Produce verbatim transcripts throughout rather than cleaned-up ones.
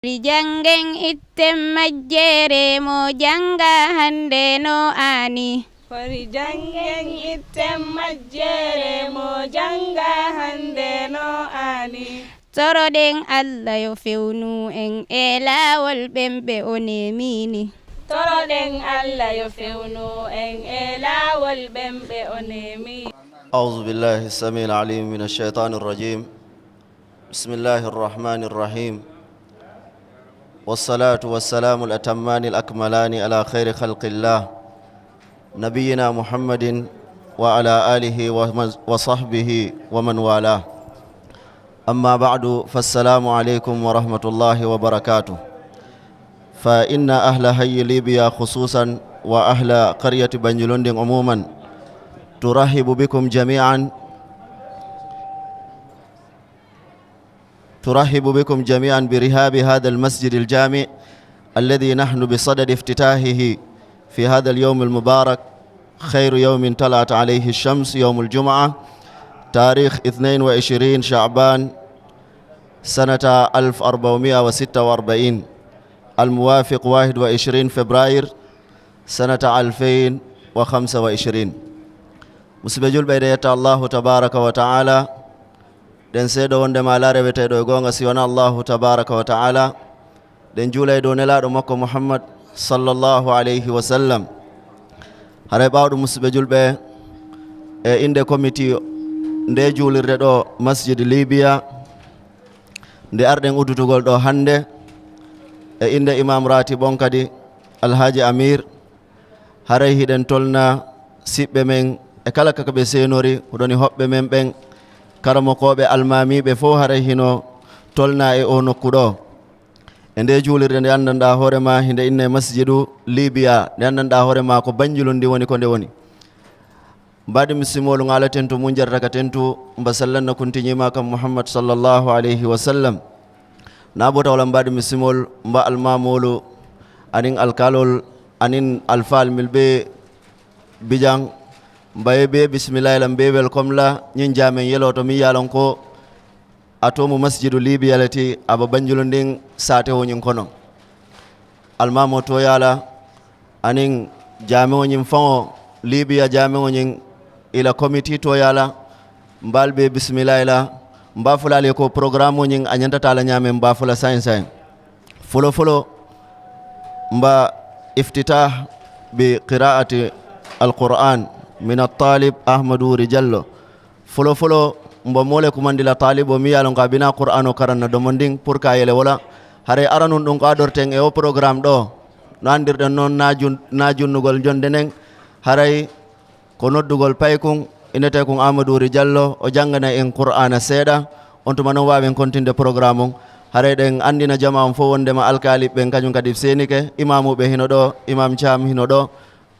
Fori janngen itten majjere mo jannga hannde no aani. Fori janngen itten majjere mo jannga hannde no aani. Toroɗen Allah yo fewnu en e laawol ɓen ɓe o nemini. Toroɗen Allah yo fewnu en e laawol ɓen ɓe o nemi. أعوذ بالله السميع العليم من الشيطان الرجيم. بسم الله الرحمن الرحيم. والصلاة والسلام الأتمان الأكملان على خير خلق الله نبينا محمد وعلى آله ومن-، وصحبه ومن والاه. أما بعد، فالسلام عليكم ورحمة الله وبركاته. فإن أهل حي ليبيا خصوصا وأهل قرية بنجلوندين عموما ترحب بكم جميعا، ترحب بكم جميعا برحاب هذا المسجد الجامع الذي نحن بصدد افتتاحه في هذا اليوم المبارك، خير يوم طلعت عليه الشمس، يوم الجمعة، تاريخ اثنين وعشرين شعبان سنة ألف وأربعمائة وستة وأربعين، الموافق واحد وعشرين فبراير سنة ألفين وخمسة وعشرين. Musidɓe julɓe, eɗen yetta Allahu tabaraka wa ta'ala. Ɗen seedo wondema alaa reweteeɗo e goonga si wonaa Allahu tabaraka wa ta'ala. Ɗen juula e dow nelaaɗo makko Muhammad sallallahu alayhi wa sallam. Haray ɓaawo ɗum, musidɓe julɓe, e innde komiti nde juulirde ɗo Masjid Libya, nde arɗen uddutugol ɗo hannde, e innde Imam Ratib on kadi, Alhaji Amir, haray hiɗen tolna siɓɓe men e kala ka ɓe seenori, ko ɗoni hoɓɓe men ɓen, karamokooɓe almaamiiɓe fof haray hino tolna e o nokku ɗo. E nde juulirde nde anndanɗaa hoore ma, hinde innee Masjidu Libya, nde anndanɗaa hoore ma ko Banjulun ndi woni ko nde woni. Mbaɗi mi simolu ŋaala tentu mun jarata ka tentu, mba sallanna kuntiñima kam Muhammad sallallahu alayhi wa sallam. Na bota wala mbaɗi mi simol, mba almamolu, anin alkalol, anin alfal mil be bijan, mbaye be bismillah la, mbe welcome la, ñin jamen yelo to mi yalon ko, a to mo Masjidu Libya lati, aba Banjulu ndin sate wo ñin kono. Almamo to yala, anin jami'o ñin faŋo, Libya jami'o ñin ila committee to yala, mbal be bismillah la, mba fulale ko programme ñin a ñantata la ñamen, mba fula sain sain. Fulo fulo, mba iftitah bi qira'ati al-Qur'an min at-talib Ahmadu Wuri Jallo. Fulo fulo, mbo mole kumandi la talibo mi yalon ka bina Qur'ano karanna domondin pour ka yele wala. Haray aranun ɗum ko adorten e o programme ɗo. No andirɗen noon na jun-, na junnugol jonde nden. Haray ko noddugol paykun, inete kun Amadou Wuri Jallo, o janngana en Qur'ana seeɗa. On tuma noon waawen kontinde programme on. Haray ɗen anndina jama on fof wondema alkaali ɓen kañum kadi seenike, imamuɓe hino ɗo, imam Thiam hino ɗo.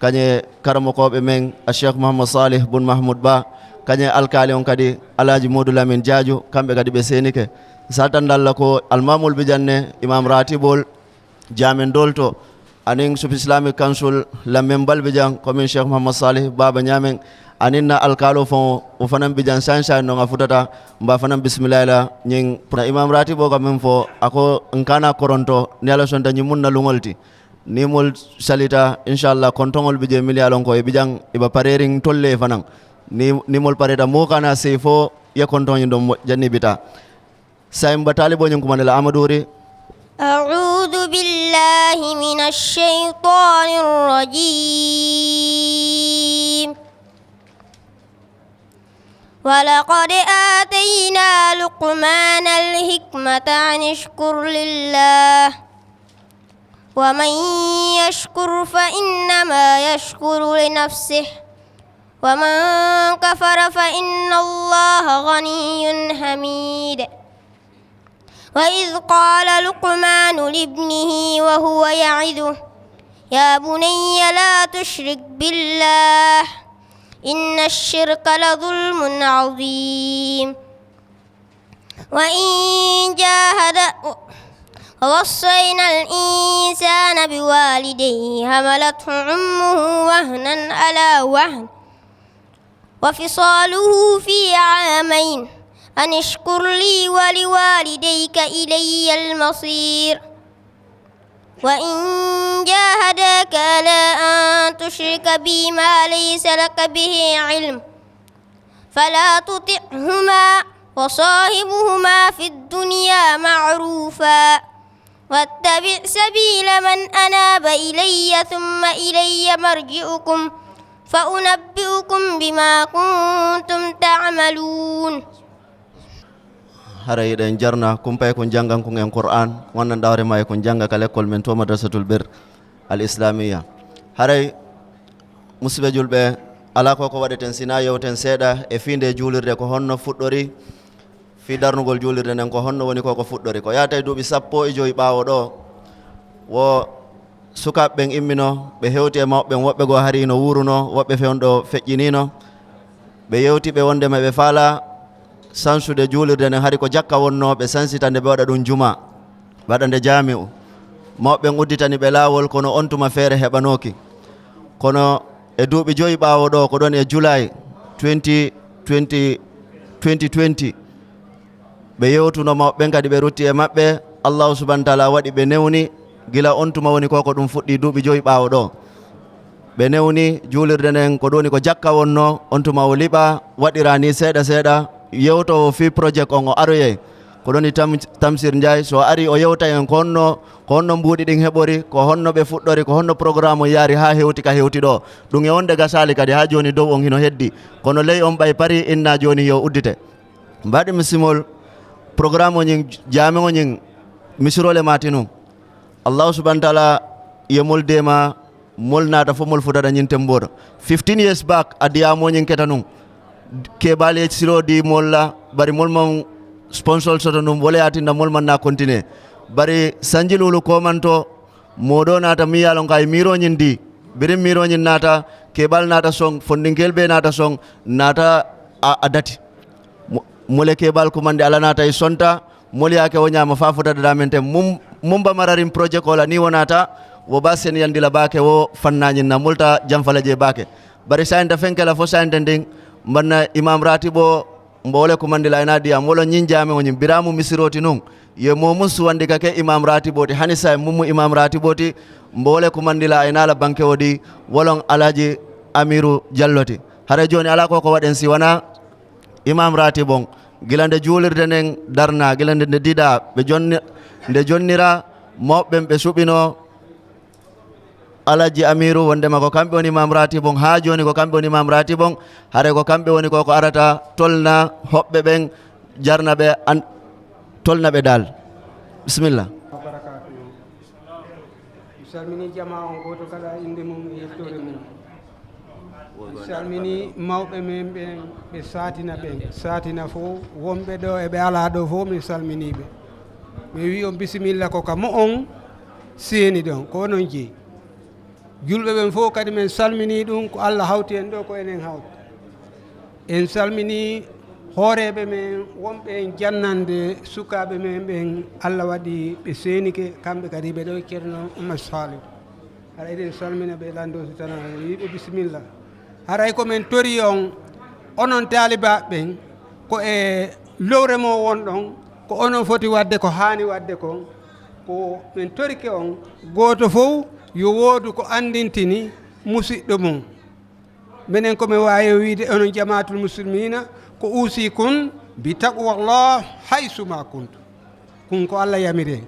Kañe karamokooɓe men, a Cheikh Mouhammad Salih Bun Mahmoud Ba, kañe alkaali on kadi, Alhaji Modou Lamine Diadio, kamɓe kadi ɓe seenike. Saltandalla ko Almamul Bijanne, Imam Ratibol, Jaamen Dolto, anin Sup Islamic Council, Lammen Balbijan, komin Cheikh Mouhammad Salih Baba Ñaamen, anin na alkaalo fon, o fanan Bijan sansan non a futata, mba fanan bismillah la, ñin, na Imam Ratibo ka min fo, ako nkana koronto, ni ala sonta ñin mun na luŋolti. Ni mol salita, inchallah, kontoŋol ɓe je miliyalon ko e ɓe jang, iɓa parerin tolle fanan. Ni, ni mol pareta mo kana sey fo, ye kontoŋi ɗon mo-, janni bita. Sa imba talibo ñin kumande la Amadou Ri. أعوذ بالله من الشيطان الرجيم. ولقد آتينا لقمان الحكمة أن اشكر لله ومن يشكر فإنما يشكر لنفسه ومن كفر فإن الله غني حميد. وإذ قال لقمان لابنه وهو يعظه يا بني لا تشرك بالله إن الشرك لظلم عظيم. وإن جاهدا ووصينا الإنسان بوالديه حملته أمه وهنا على وهن وفصاله في عامين أن اشكر لي ولوالديك إلي المصير. وإن جاهداك على أن تشرك بي ما ليس لك به علم فلا تطعهما وصاحبهما في الدنيا معروفا واتبع سبيل من أناب إلي ثم إلي مرجعكم فأنبئكم بما كنتم تعملون. Haray eɗen jarna kumpay kon janngan kon en Qur'an, wonnan ɗawre ma e kon jannga ka lekkol men to Madrasatul Bir al Islamiyya. Haray, musidɓe julɓe, alaa ko ko waɗeten sina yewten seeɗa e fii nde juulirde, ko honno fuɗɗori, fii darnugol juulirde nden, ko honno woni ko ko fuɗɗori. Ko yaata e duuɓi sappo e joyi ɓaawo ɗo, wo sukaaɓe ɓen immino, ɓe hewti e mawɓe ɓen, woɓɓe goo hari no wuuruno, woɓɓe fewndo feƴƴinino. Ɓe yewti ɓe wondema ɓe faala sansude juulirde nden, hari ko jakka wonno, ɓe sansita nde, ɓe waɗa ɗum juma, ɓe waɗa nde jaami'u. Mawɓe ɓen udditani ɓe laawol, kono on tuma feere heɓanooki. Kono e duuɓi joyi ɓaawo ɗo, ko ɗon e July twenty twenty, twenty twenty, ɓe yewtuno mawɓe ɓen, kadi ɓe rutti e maɓɓe. Allahu subhanahu wa taala waɗi ɓe newni. Gila on tuma woni ko ko ɗum fuɗɗi duuɓi joyi ɓaawo ɗo. Ɓe newni juulirde nden, ko ɗum woni ko jakka wonno, on tuma o liɓa, waɗira ni seeɗa seeɗa. Yewtoowo fii projet on o aroyay. Ko ɗum woni Tam-, Tamsir Njaay, so ari o yewta en ko honno, ko honno mbuuɗi ɗin heɓori, ko honno ɓe fuɗɗori, ko honno programme on yaari haa hewti ka hewti ɗo. Ɗum e wonde gasaali kadi haa jooni dow on hino heddi. Kono ley on ɓay pari inna jooni yo uddite. Mbaɗi mi simol programme o ñin, jaame o ñin, misirole maati nun. Allahu subhanahu wa taala ye mol deema, mol naata fo mol futata ñin temboɗo. Fifteen years back, a diyamoñin keta nun. Keɓal ye siro di mol la, bari mol man sponsor soto nun, wala yatinda mol man na continue. Bari sanjilulu komanto, moɗo naata mi yalon kay miroñin di. Birin miroñin naata, keɓal naata song, fondinkel be naata song, naata a, a dati. Mo-, mole keɓal kumandi ala naata e sonta, mol yaake wo ñaama fa fota dada men ten. Mum, mum ba mararin projet ko la ni wonata, wo ba sen yandila baake wo fannañin na multa jamfala je baake. Bari sayinta fenkela fo sayinta ndin, mbanna imam ratibo, mbo wole kumandi la ina diya, molo ñin jame o ñin, biramu misiroti nun. Ye mo mun suwandi ka ke imam ratibo ti, hani say mum mu imam ratibo ti, mbo wole kumandi la ina la banke wodi, wolon Alaji Amiru Jalloti. Hare joni ala ko ko waɗen si wana imam ratib on, gila nde juulirde nden darna, gila nde, nde diɗa, ɓe jonni, nde jonnira, mawɓe ɓen ɓe suɓino Alaji Amiru wondema ko kamɓe woni imam ratib on, haa joni ko kamɓe woni imam ratib on, hare ko kamɓe woni ko, ko arata tolna hoɓɓe ɓen, jarna ɓe, an, tolna ɓe dal. Bisimilla. Mi salmini jama on gooto kala innde mum e yettoore mum. Mi salmini mawɓe men ɓen, ɓe saatina ɓen, saatina fof, wonɓe ɗo e ɓe alaa ɗo fof, min salminii ɓe. Mi wi on bisimilla ko ka mo'on seeni ɗon, ko onon jeyi. Julɓe ɓen fof kadi min salminii ɗum, ko Allah hawti en ɗo, ko enen hawti. En salminii hooreeɓe men wonɓe en jannande sukaaɓe men ɓen, Allah waɗi ɓe seenike, kamɓe kadi ɓe ɗo, Ceerno Oumar Saliou. Hara eɗen salmina ɓe, lanndo so tana, en wii ɓe bisimilla. Haray ko men tori on, onon taalibaaɓe ɓen, ko e lowre mo wonɗon, ko onon foti waɗde ko haani waɗde kon, ko men torike on, gooto fof yo woodu ko anndintini musiɗɗo mum. Menen ko men waawi wiide onon jamaatul muslimina, ko uusikum bi taqwallah haysu ma kuntu. Kun ko Allah yamiri en.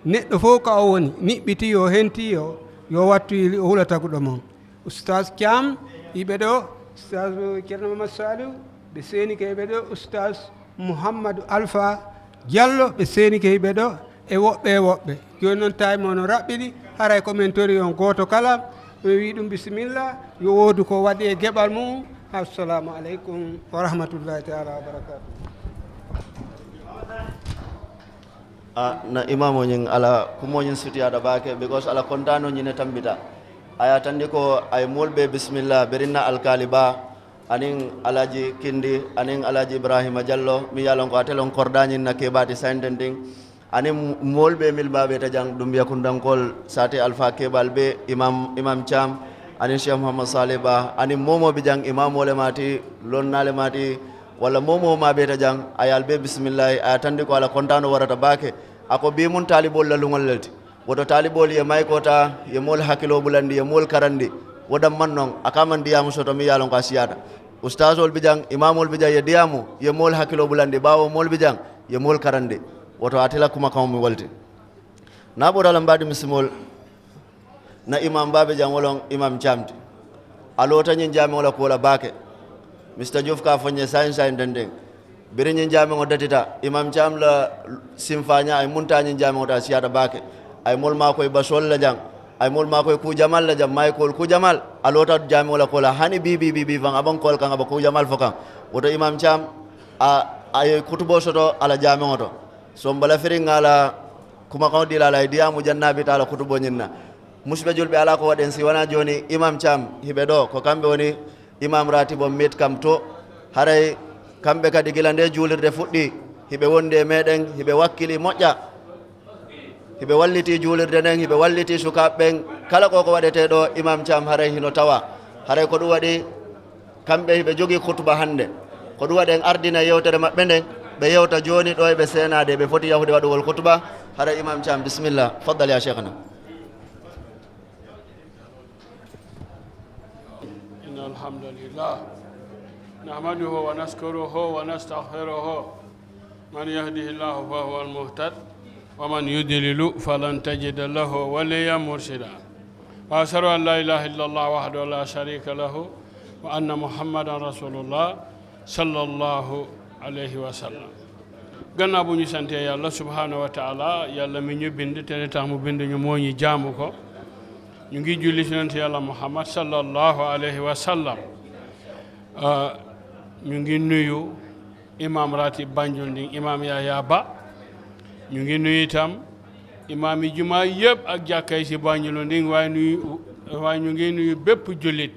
Neɗɗo fof ka o woni, niɓɓiti yo, henti yo, yo wattu yili o hula taguɗo mon. Oustaz Thiam iɓe ɗo, Oustaz Ceerno Mamadou Saliou, ɓe seenike iɓe ɗo, Oustaz Mouhamadou Alpha Diallo, ɓe seenike iɓe ɗo, e woɓɓe e woɓɓe. Jooni noon, tawi mo no raɓɓiɗi, haray ko men tori on gooto kala, mi wi ɗum bisimilla, yo woodu ko waɗi e geɓal mum. Assalamu aleykum wa rahmatullahi taala wa barakatuh. A, na imamo ñin ala kumo ñin sutiyaɗo baake, because ala kontano ñine tambita. Aya tandi ko ay molɓe bisimilla, berinna alkali ba, anin Alaji Kindi, anin Alaji Ibrahima Diallo, mi yalon ko atelon kordañin na kebati sainten din. Anin molɓe mil baɓe ta jang, ɗum yakundankol sate Alpha Kebal be Imam, Imam Cham, anin Cheikh Mouhammad Saleh Ba, anin momo bi jang imam wole mati, lonnale mati, walla momo ma be ta jang, ayal be bisimillahi, aya tandi ko ala kontano warata baake. Ako bi mun talibol la lungol lelti. Woto taaliboolu ye maykoo taa, ye moolu hakkiloo bulandi, ye moolu karandi. Wo dammaŋ noŋ, a ka maŋ diyaamu soto miŋ ye a loŋ ko a siyaata. Ustaasolu bi jaŋ, imaamolu bi jaŋ, ye diyaamu, ye moolu hakkiloo bulandi, baawo moolu bi jaŋ, ye moolu karandi. Woto ate la kumakaŋo mu wo le ti. Niŋ a bota la, m̀ baadi misilimoolu, ǹ na imaam baa be jaŋ, wo loŋ imaam Caam ti. A loota ñiŋ jaameŋo la kuwo la baake. Mister Juuf ka a fo ǹ ye saayiŋ saayiŋ dendeŋ. Biriŋ ñiŋ jaameŋo datita, imaam Caam la simfaañaa, a ye muŋ taa ñiŋ jaameŋo to, a siyaata baake. A ye moolu maakoyi basoolu la jaŋ, a ye moolu maakoyi kuu jamaalu la jaŋ, maayikoolu kuu jamaalu. A loota jaameŋo la kuwo la, hani bii, bii, bii, bii faŋ, a be ǹ koolu kaŋ, a be kuu jamaalu fo kaŋ. Woto imaam Caam, a, a ye kutuboo soto a la jaameŋo to. Sombala firiŋ ŋa a la kumakaŋo dii la a la, a ye diyaamu jaŋ niŋ a bi taa la kutuboo ñiŋ na. Musibe julu be Alla ko waɗen si wanaa jooni imaam Caam hibe ɗoo, ko kambe woni imaam raatibo meet kam to. Haray kambe kadi gila nde juulirde fuɗɗii, hibe wondi e meɗen, hibe wakkili moƴƴa. Hibe walliti juulirde nden, hibe walliti sukaaɓe ɓen. Kala ko ko waɗetee ɗoo, imaam Caam haray hino tawa. Haray ko ɗum waɗi kambe hibe jogii kutuba hande. Ko ɗum waɗi en ardina yewtere maɓɓe nden. Ɓe yewta jooni ɗoo e ɓe seenaade, ɓe foti yahude waɗugol kutuba. Haray imaam Caam, bisimilla, faddal ya sheekhana. إن الحمد لله نحمده ونشكره ونستغفره. من يهده الله فهو المهتد ومن يضلل فلن تجد له وليا مرشدا. وأشهد أن لا إله إلا الله وحده لا شريك له وأن محمدا رسول الله صلى الله عليه وسلم. Gannaaw bu ñu santee Yàlla subhaanahu wa taala, Yàlla mi ñu bind te ne tax mu bind ñu moo ñu jaamu ko, ñu ngi julli ci Yonent Yàlla Muhammad sallallahu alayhi wa sallam. Ah, ñu ngi nuyu imaam ratib Banjul Nding, imaam Yaya Ba. Ñu ngi nuyu itam imaam yi jumaa yépp ak jàkka yi ci Banjul Nding, waaye nuyu, waaye ñu ngi nuyu bépp jullit.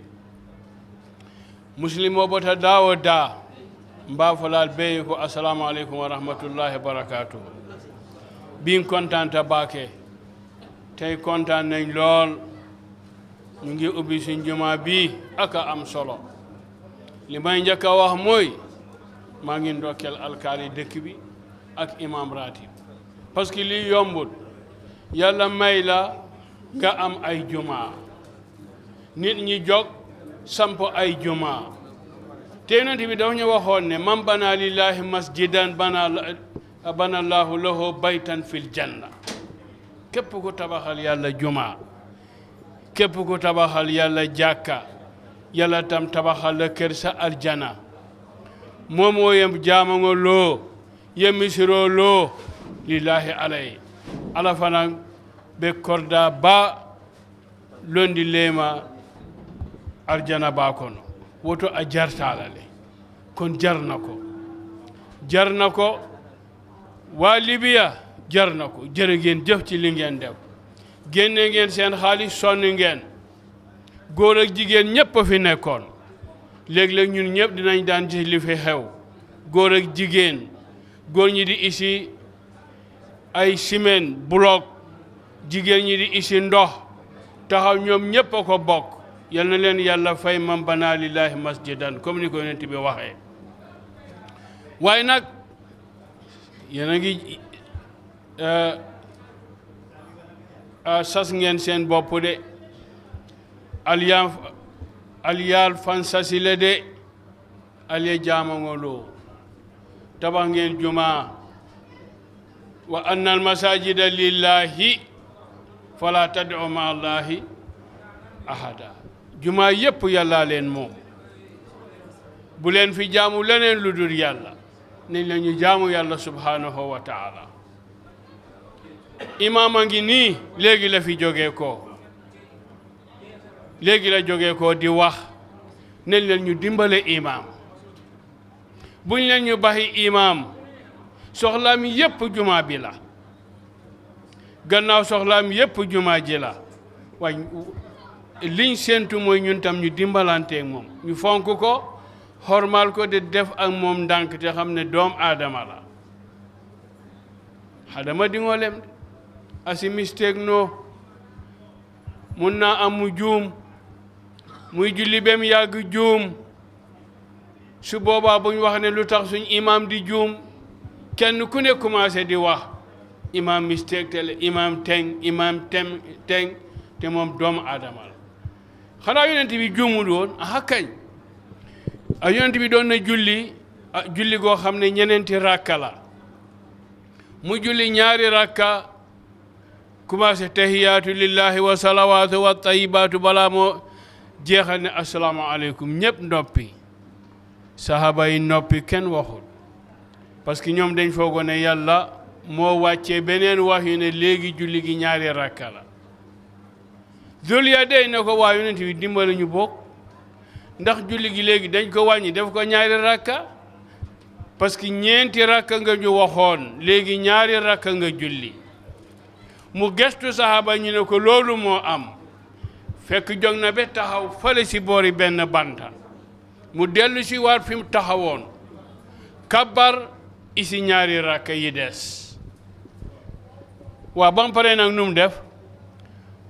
Muslim o bota daa o daa, mbaa fo laal beyi ko, assalaamu aleykum wa rahmatullahi wa barakaatuhu. Biñ kontaan ta baake, tey kontaan nañ lool. Ñu ngi ubbi suñ jumaa bi, ak a am solo. Li may njëkk a wax mooy, maa ngi ndokkeel alkaali dëkk bi ak imam ratib. Parce que lii yombul. Yàlla may la nga am ay jumaa. Nit ñi jóg, samp ay jumaa. Te Yonent bi dafa ñu waxoon ne, "Man bana lillahi masjidan, bana la-, bana Allahu lahu baytan fil janna." Képp ku tabaxal Yàlla jumaa, képp ku tabaxal Yàlla jàkka, Yàlla tam tabaxal la kër sa aljana. Moom wo yem jaamaŋo loo, ye misiroo loo, lillahi alay. Ala fanaŋ be korda ba londi leema arjana baa kono. Woto a jartaala le. Kon jar na ko. Jar na ko. Waa Libiya, jar na ko. Jërë ngeen jëf ci li ngeen def. Génne ngeen seen xaalis, sonn ngeen. Góor ak jigéen ñépp a fi nekkoon. Léeg-léeg ñun ñépp dinañ daan gis li fi xew. Góor ak jigéen, góor ñi di isi ay ciment, bloc, jigéen ñi di isi ndox, taxaw, ñoom ñépp a ko bokk. Yal na leen Yàlla fay, "Man bana lillahi masjidan", comme ni ko Yonent bi waxee. Waaye nag, yéen a ngi, eh, eh, sas ngeen seen bopp de. Alya-, alyaal fan sasi le de. Aliye jaamaŋo loo. Tabax ngeen jumaa. "Wa annal masajida lillahi fala tad'u ma Allahi ahada." Jumaa yépp Yàlla leen moom. Bu leen fi jaamu leneen lu dul Yàlla. Nañ la ñu jaamu Yàlla subhanahu wa taala. Imaam a ngi nii, léegi la fi jógee ko. Léegi la jógee ko di wax. Nañ leen ñu dimbale imaam. Buñ leen ñu baxi imaam. Soxlaam yépp jumaa bi la. Gannaaw soxlaam yépp jumaa ji la. Waaye liñ séentu mooy ñun tam ñu dimbalanteeg moom. Ñu fonk ko, xormaal ko, di def ak moom ndànk te xam ne doom aadama la. Hadama diŋo lem de. A si mistake noo. Mun naa am mu juum. Muy julli bem yàgg juum. Su boobaa buñ wax ne lu tax suñ imaam di juum, kenn ku ne commencé di wax. Imam mistake tele, imam teng, imam tem teng. Te moom doomu aadama la. Xanaa yonent bi juumul woon? Aha kañ. A yonent bi doon na julli, ah, julli goo xam ne ñeneenti rakka la. Mu julli ñaari rakka, commencé tahiyaatu lillahi wa salawaatu wa tayibaatu, balaa moo jeexal ne assalaamu aleykum, ñépp noppi. Sahaba yi noppi, kenn waxul. Parce que ñoom dañ foogoon ne Yàlla moo wàccee beneen wax yu ne léegi julli gi ñaari rakka la. Zul Yadayni ne ko, waa yonent bi, dimbali ñu bokk, ndax julli gi léegi dañ ko wàññi def ko ñaari rakka? Parce que ñeenti rakka nga ñu waxoon, léegi ñaari rakka nga julli. Mu gestu sahaba ñu ne ko loolu moo am. Fekk jóg na ba taxaw fële si boori benn banta. Mu dellu si waat fi mu taxawoon, kabbar isi ñaari rakka yi des. Waa, ba mu paree nag, nu mu def?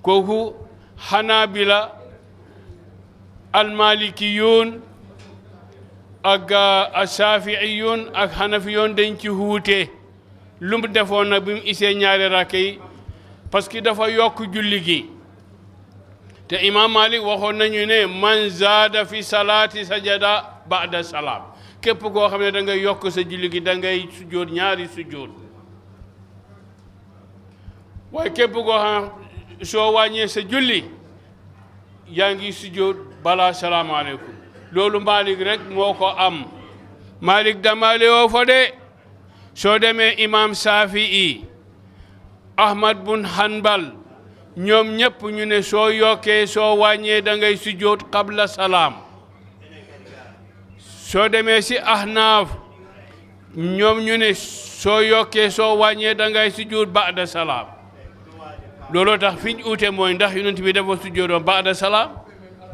Kooku Hanabila, Almalikiyun ak, ah, Ashafiiyun ak Hanafiyun dañ ci wuute. Lu mu defoon nag bi mu isee ñaari rakka yi? Parce que dafa yokk julli gi. Te Imam Malik waxoon nañu ne, man zaada fi salaati sajada ba'da salaam. Képp koo xam ne da ngay yokk sa julli gi, da ngay sujjóot ñaari sujjóot. Waaye képp koo xam, soo wàññee sa julli, yaa ngi sujjóot balaa salaamaaleykum. Loolu Malik rek moo ko am. Malik damale woo fo de. Soo demee Imam Safii, Ahmad bun Hanbal, ñoom ñépp ñu ne soo yokkee, soo wàññee, da ngay sujjóot qabla salaam. Soo demee si Ahnaaf, ñoom ñu ne soo yokkee, soo wàññee, da ngay sujjóot ba'da salaam. Looloo tax fi ñu uute mooy ndax yonent bi dafa sujjóotoon ba'da salaam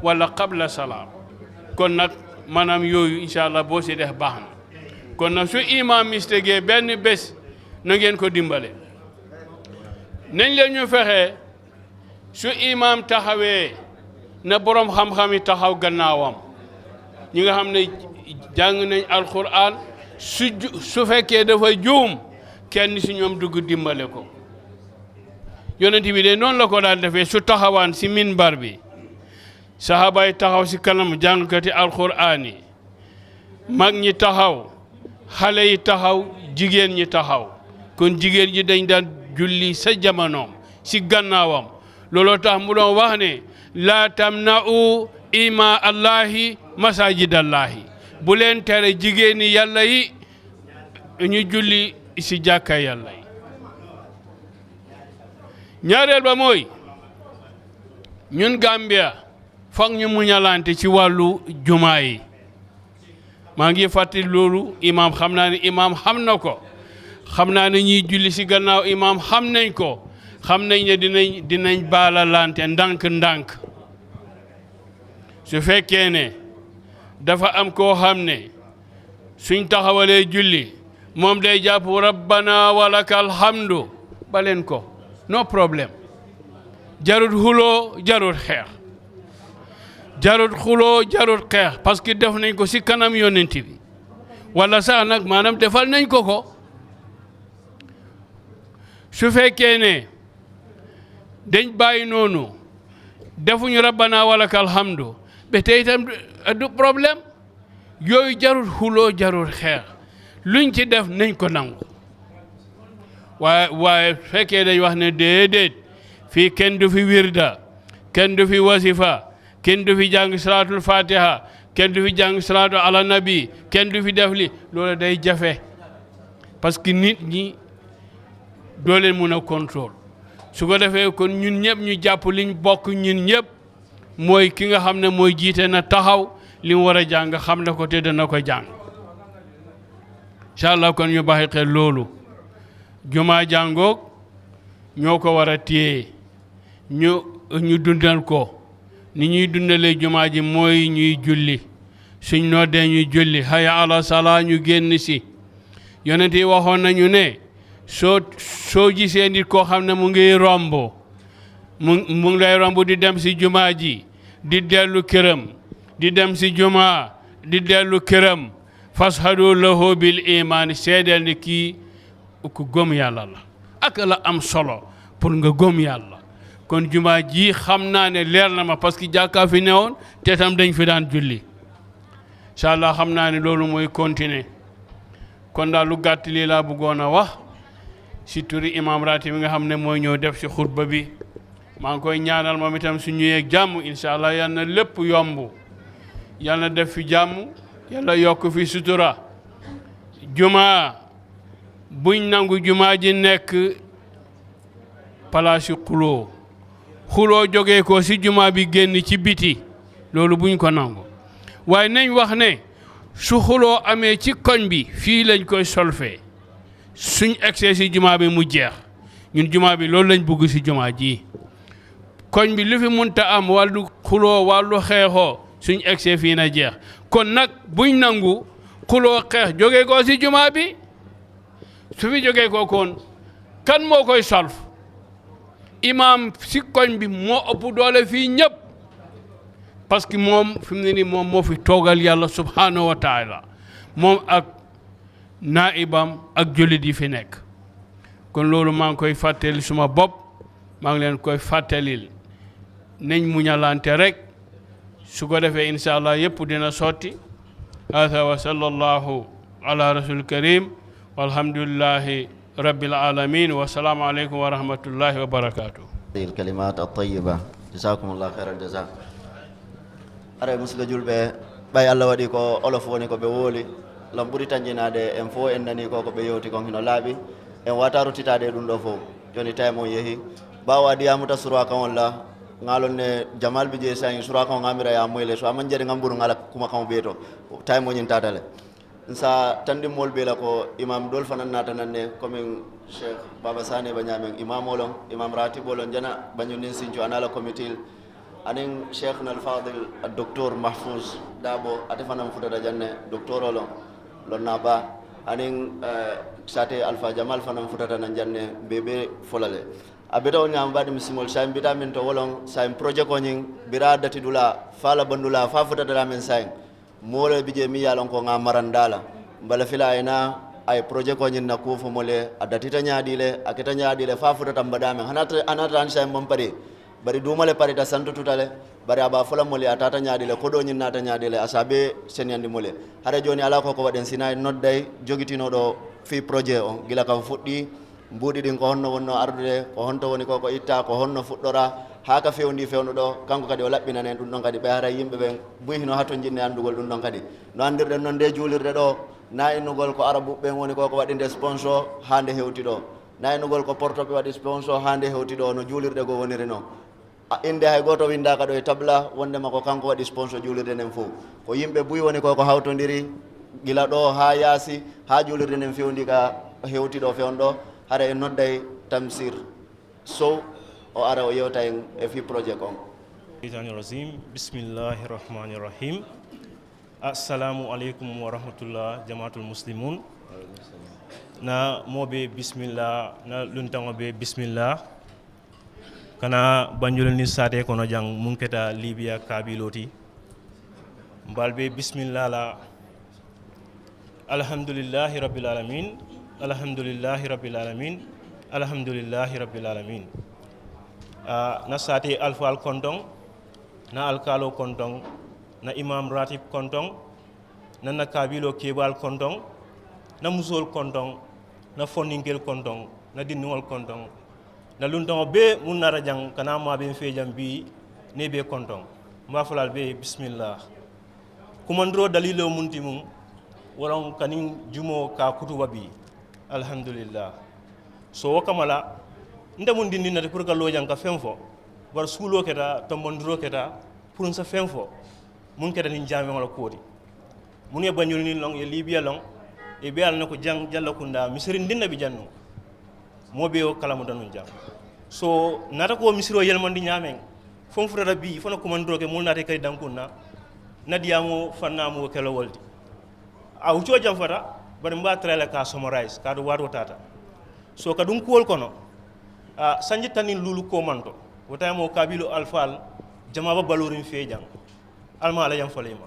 wala qabla salaam. Kon nag, maanaam yooyu, incha Allah, boo si def baax na. Kon nag, su imam mistegee benn bés, na ngeen ko dimbale. Nañ leen ñu fexe, su imam taxawee, na borom xam-xam yi taxaw gannaawam, ñi nga xam ne jàng nañ Alquran. Su ju-, su fekkee dafa juum, kenn si ñoom dugg dimbale ko. Yonent bi de noonu la ko daan defee, su taxawaan si minbar bi, sahaba yi taxaw si kanam jàngkati Alquran yi, mag ñi taxaw, xale yi taxaw, jigéen ñi taxaw. Kon jigéen ñi dañ daan julli sa jamonoom, si gannaawam. Looloo tax mu doon wax ne, laa tamna'u ima Allahi masajid Allahi. Bu leen tere jigéeni Yàlla yi ñu julli si jàkka Yàlla yi. Ñaareel ba mooy, ñun Gambia, foog ñu muñalante ci wàllu jumaa yi. Maa ngi fàttali loolu, imam, xam naa ne imam xam na ko. Xam naa ne ñiy julli si gannaaw imam xam nañ ko. Xam nañ ne dinañ, dinañ baalalante ndànk-ndànk. Su fekkee ne dafa am koo xam ne suñ taxawalee julli, moom day jàpp rabbana walakal hamdu, baleen ko, no problème. Jarut xuloo, jarut xeex. Jarut xuloo, jarut xeex, parce que def nañ ko si kanam yonent bi. Wala sax nag, maanaam, defal nañ ko ko. Su fekkee ne dañ bàyyi noonu, defuñu rabbana walakal hamdu, ba tey itam du, du problème. Yooyu jarul xuloo, jarul xeex. Luñ ci def, nañ ko nangu. Waaye, waaye fekkee dañ wax ne déedéet, fii kenn du fi wirda, kenn du fi wasifa, kenn du fi jàng salaatul fatiha, kenn du fi jàng salaatu ala nabi, kenn du fi def li, loolu day jafe. Parce que nit ñi doo leen mun a contrôle. Su ko defee, kon ñun ñëpp ñu jàpp liñ bokk ñun ñëpp, mooy ki nga xam ne mooy jiite na taxaw, li mu war a jàng xam na ko te dana ko jàng. Incha Allah, kon ñu bàyyi xel loolu. Jumaa jàngoog, ñoo ko war a téye, ñu, ñu dundal ko. Ni ñuy dundalee jumaa ji mooy ñuy julli. Suñ noddee, ñuy julli, hayya ala salaa, ñu génn si. Yonent yi waxoon nañu ne, soo, soo gisee nit koo xam ne mu ngi romb, mu, mu ngi lay romb di dem si jumaa ji, di dellu këram, di dem si jumaa, di dellu këram, fashadu lahu bil iman, seedeel ni kii ku gëm Yàlla la. ak la am solo pour nga gëm Yàlla. Kon jumaa ji xam naa ne leer na ma, parce que jàkka fi newoon te tam dañ fi daan julli. Incha Allah, xam naa ne loolu mooy continuer. Kon daal, lu gàtt lii laa bëggoon a wax si turi imam ratib bi nga xam ne mooy ñëw def si xutba bi. Maa ngi koy ñaanal moom itam su ñëwee jàmm, incha Allah, yal na lépp yomb. Yal na def fi jàmm, Yàlla yokk fi sutura. Jumaa, buñ nangu jumaa ji nekk place yu xuloo. Xuloo jógee ko si jumaa bi génn ci biti, loolu buñ ko nangu. Waaye nañ wax ne su xuloo amee ci koñ bi, fii lañ koy solfee. Suñ egsee si jumaa bi mu jeex. Ñun jumaa bi loolu lañ bugg si jumaa ji. Koñ bi lu fi munta am, wàllu xuloo, wàllu xeexoo, suñ egsee fii na jeex. Kon nag buñ nangu xuloo, xeex jógee ko si jumaa bi. Su fi jógee ko, kon kan moo koy solf? Imam si koñ bi moo ëpp doole fii ñëpp, parce que moom fi mu ne nii moom moo fi toogal Yàlla subhanahu wa taala, moom ak naibam ak jullit yi fi nekk. Kon loolu maa ngi koy fàttali suma bopp, maa ngi leen koy fàttalil. Nañ muñalante rek, su ko defee, incha Allah, yëpp dina sotti. Hada wa sallallahu ala rasul karim, walhamdulillahi rabbil alamin. Wasalaamu aleykum wa rahmatullahi wa barakatuh. الكلمات الطيبة. جزاكم الله خير الجزاء. Aray, musidɓe julɓe, ɓay Allah waɗi ko olof woni ko ɓe wooli, lan ɓuri tanƴinaade en fof, en nani ko ko ɓe yewti kon hino laaɓi, en wata rutitaade e ɗum ɗo fof. Joni time on yehi, ɓaawo adiyamuta surwa kan on la, ngalon ne jamal bi je sayin surwa kan on amira ya moyle, so aman jere ngam ɓuru ngala kuma kan ɓeeto. Time on ñin tatale. Nsa tandimmol ɓe la ko imam ɗol fanan nata nanne, komin Cheikh Baba Sane ba ñamen imam olon, imam ratib olon jana, bañu nin sincu anala committee, anin Cheikh nal Fadil, Docteur Mahfouz Dabo, ate fanan futata janne, docteur olon, lonna ba, anin, eh, sate Alpha Jamal fanan futata nan janne, bebe folale. A bita o ñama baɗi misimol, sayin bita min to wolon, sayin projet ko ñin, bira dati dula, fala bandula, fa futata la men sayin. Moolo e bije mi yalon ko nga marandala. Mbala fila ayna ay projet ko ñin na kufo mole, a datita ñaɗi le, a kita ñaɗi le, fa futata mbaɗa men. Hanata, hanata an sayin man pare. Bari dumale pare ta santo tutale, bari aba fola mole, a tata ñaɗi le, koɗo ñin nata ñaɗi le, a sabe senyandi mole. Hara joni ala ko ko waɗen sina e nodday, jogitino ɗo fi projet on, gila ka fuɗɗi, mbuuɗi ɗin ko honno wonno ardude, ko honto woni ko ko itta, ko honno fuɗɗora, haa ka fewndi fewndo ɗo, kanko kadi o laɓɓinanen ɗum ɗon kadi, ɓe haray yimɓe ɓen buy hino hatonjinne anndugol ɗum ɗon kadi. No anndirɗen non nde juulirde ɗo, na innugol ko arabu ɓen woni ko ko waɗinde sponsor haa nde hewti ɗo. Na innugol ko porto ɓe waɗi sponsor haa nde hewti ɗo, no juulirde goo woniri non. A, innde hay gooto winndaaka ɗo e tabla wonndema ko kanko waɗi sponsor juulirde nden fof. Ko yimɓe buy woni ko ko hawtondiri gila ɗo haa yaasi, haa juulirde nden fewndi ka hewti ɗo fewndo ɗo. Hara en nodday Tamsir Sow, o ara o yewta en e fii projet kon. Shaytanir rajim. Bismillahir rahmanir rahim. Assalamu alaikum wa rahmatullah, jama'atul muslimun. Na mobe bismillah, na luntango be bismillah. Kana Banjul ni sate kono jang munketa Libya kabiloti. Mbal be bismillah la. Alhamdulillahi rabbil alamin. Alhamdulillahi rabbil alamin. Alhamdulillahi rabbil alamin. Ah, na sate alfal kontong, na alkalo kontong, na imam ratib kontong, na na kabilo kebal kontong, na musol kontong, na fondinkel kontong, na dinnuŋol kontong, na luntoŋo be mun nata jaŋ kana ma be fe jaŋ bi ne be kontong. Mba fulal be bismillah. Kumandiro dalilo munti mum wolon kanin jumo ka kutuba bi. Alhamdulillah. So wo kamala nte mun dindi nati pour ka lojaŋ ka feŋ fo. Bar sulo keta, tombondiro keta, pour sa feŋ fo. Mun keta nin jamiŋo la kuwoti. Mun ye Banjul ni loŋ, ye Libya loŋ, e be alna ko jaŋ jalla kunda misiri ndinna bi jannu. Mo be o kalamu danu jaŋ. So nata ko misiro yelmandi ñameŋ. Fon furata bi fona kumandiro ke mun nata kay dankunna. Na diyamo fanna mo kelo woldi. A wuco jam fata, bari mba trele ka summarize ka do wado tata. So ka dun kuwol kono, a sanji tanin lulu ko manto. Wota mo kabilo alfal jama ba balorin fe jaŋ. Alma ala yan folema.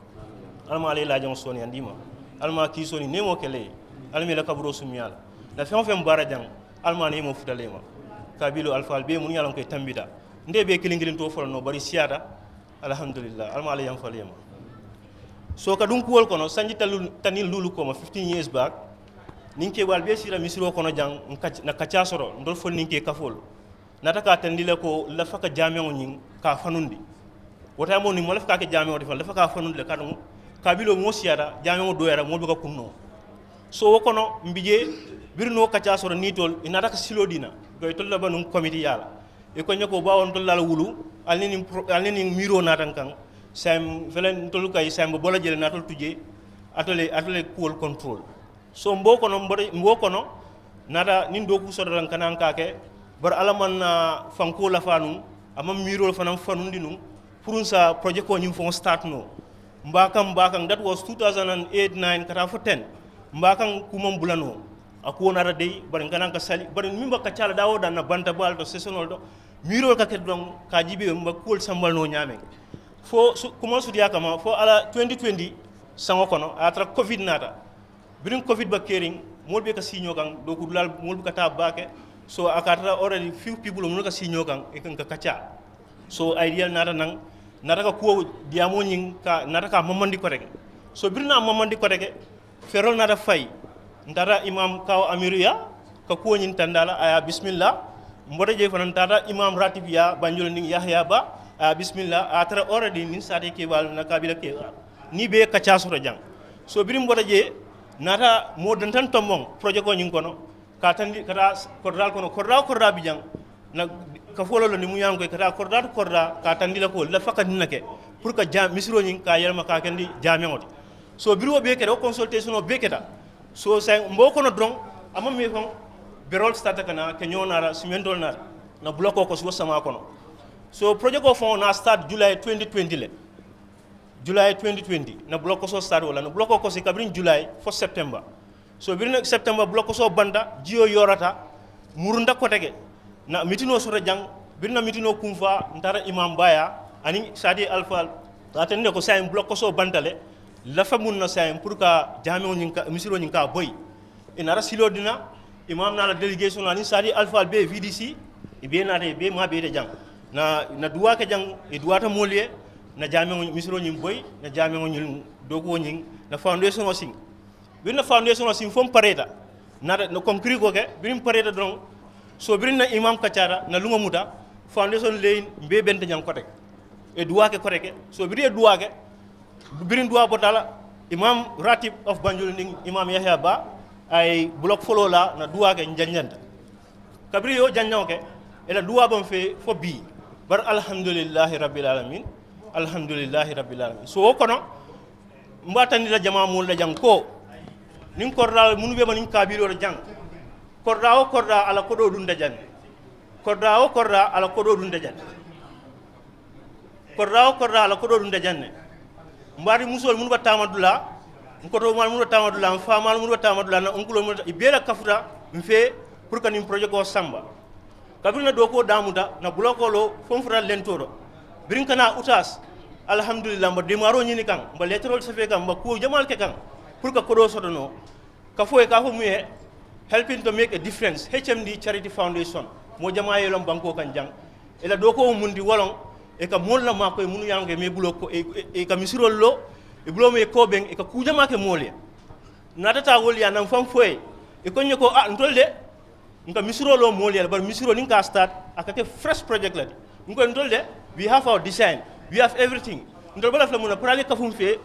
Alma ala la jaŋ soni andima. Alma ki soni nemo kele. Alma la kaburo sumyala. Na fen fen bara jaŋ. Almaani mo futalema. Kabilo alfal be mun yalon koy tambita. Nde be kilin kilin to folo no bari siyata. Alhamdulillah. Alma ala yan falema. So ka dun kuwol kono sanji talu- tanil lulu koma fifteen years back. Nin ke wal be sira misiro kono jang nka- na kacha soro ndol fon nin ke kafol. Nata ka tandila ko lafa ka jami'o nyin ka fanundi. Wota mo ni mo lafa ka ke jami'o di fan lafa ka fanundi le kadon. Kabilo mo siyata jami'o do yara mo be ka kunno. So wo kono mbije birno kacha soro nitol inata ka silo dina. Goy tolla banun committee yala. E ko nyako bawon tolla la wulu alnini pro- alnini miro natan kan. Sam felen tol kay sam bola jele natol tuje. Atole atole kuwol control. So mbo kono mbo mbo kono nata nin doku sodoran kanan kake. Bar alaman na fanko la fanu. Amma miro fanan fanundi nun. Purun sa projet ko nyim fon start no. Mbakan mbakan that was two thousand eight nine kata fo ten. Mbakan kuma mbulano. A kuwo nata dey bari nkanan ka sali bari min ba ka cala dawo dan na banta bal to sessionol do. Miro ka ket don ka jibe mba kuwol sambal no nyame. Fo su- kuma sudiya kama fo ala twenty twenty. Sango kono a tra covid nata. Birin covid ba kering. Mol be ka sinyo kan do ku dulal mol be ka ta bake. So a ka tra already few people mol ka sinyo kan e kan ka kacha. So ideal nata nan nata ka kuwo diamo nyin ka nata ka mamandi ko reke. So birna mamandi ko reke. Ferol nata fay. Ntata imam kaw amiriya ka kuwo nyin tandala aya bismillah. Mbote je fanan tata imam ratib ya banjul ning yahya ba aya bismillah a tara already nin sate kebal na kabila kebal. Ni be kacha sura jang. So birin mbote je nata mo dantan tombong projet ko nyin kono. Ka tandi kata korda kono korda korda bijang. Na ka folo lo ni mu yang ko kata korda to korda ka tandi la ko la faka ni nake. Pour ka jam misro nyin ka yelma ka kandi jami'o. So biro be keda consultation o be keda. So say mbo kono dron amma me fon berol start kana ke nyonara simentol nara. Na bloco ko so sama kono. So projet ko fon na start July twenty twenty le. July twenty twenty na bloco so start wala na bloco ko si kabrin July fo September. So birna September bloco so banda jiyo yorata murunda koteke. Na mitino sota jang birna mitino kumfa ntara imam baya ani sadi alfa. Atende ko sayin bloco so bantale lafa mun na sayin pour ka jami'o nyinka misiro nyinka boy. Inara silo dina imam na la delegation ani sadi alfa be V D C. Ibe na de be ma be de jang na na duwa ke jang e duwa ta moliye. Na jami'o misiro nyin boy na jami'o nyin dogo nyin na foundation o sing. Birna foundation o sing fom pareta na no concrete ko ke birin pareta don. So birin na imam kachara na lunga muta foundation lein be benta jang kotek. E duwa ke koteke so biri e duwa ke birin duwa botala imam ratib of banjul ning imam yahya ba ay block folola na duwa ke njanjanta. Kabri yo janjante ela duwa ban fe fo bi. Bar alhamdulillahi rabbil alamin. Alhamdulillahi rabbil alamin so kono mbatani la jama mun la jang ko nin korda munu be manin kabilo la jang. Korda o korda ala kodo dun da jan. Korda o korda ala kodo dun da jan. Korda o korda ala kodo dun da janne. Mbari musol mun ba tamadula. Nkoto mal mun ba tamadula mfa mal mun ba tamadula na onkulo mun ibela kafuta mfe pour kanin projet ko samba. Kabirina do ko damuta na bloco lo fon fura lentoro. Birin kana utas. Alhamdulillah mba demaro nyini kan mba letrol sefe kan mba ko jamal ke kan. Pour ka kodo sodono ka fo e ka fo muye. Helping to make a difference H M D charity foundation. Mo jama yelon banko kan jang ela do ko mundi wolon. E ka mol na mako e munu yange me bulo ko e ka misirol lo. E bulo me ko ben e ka kujama ke mole. Natata wol ya nan fan foye. E konye ko a ntol de. Nka misiro lo mol ya bar misiro nin ka start aka ke fresh project la. Nko ntol de. We have our design, we have everything. Ntol bala fla muna parali ka fum fe.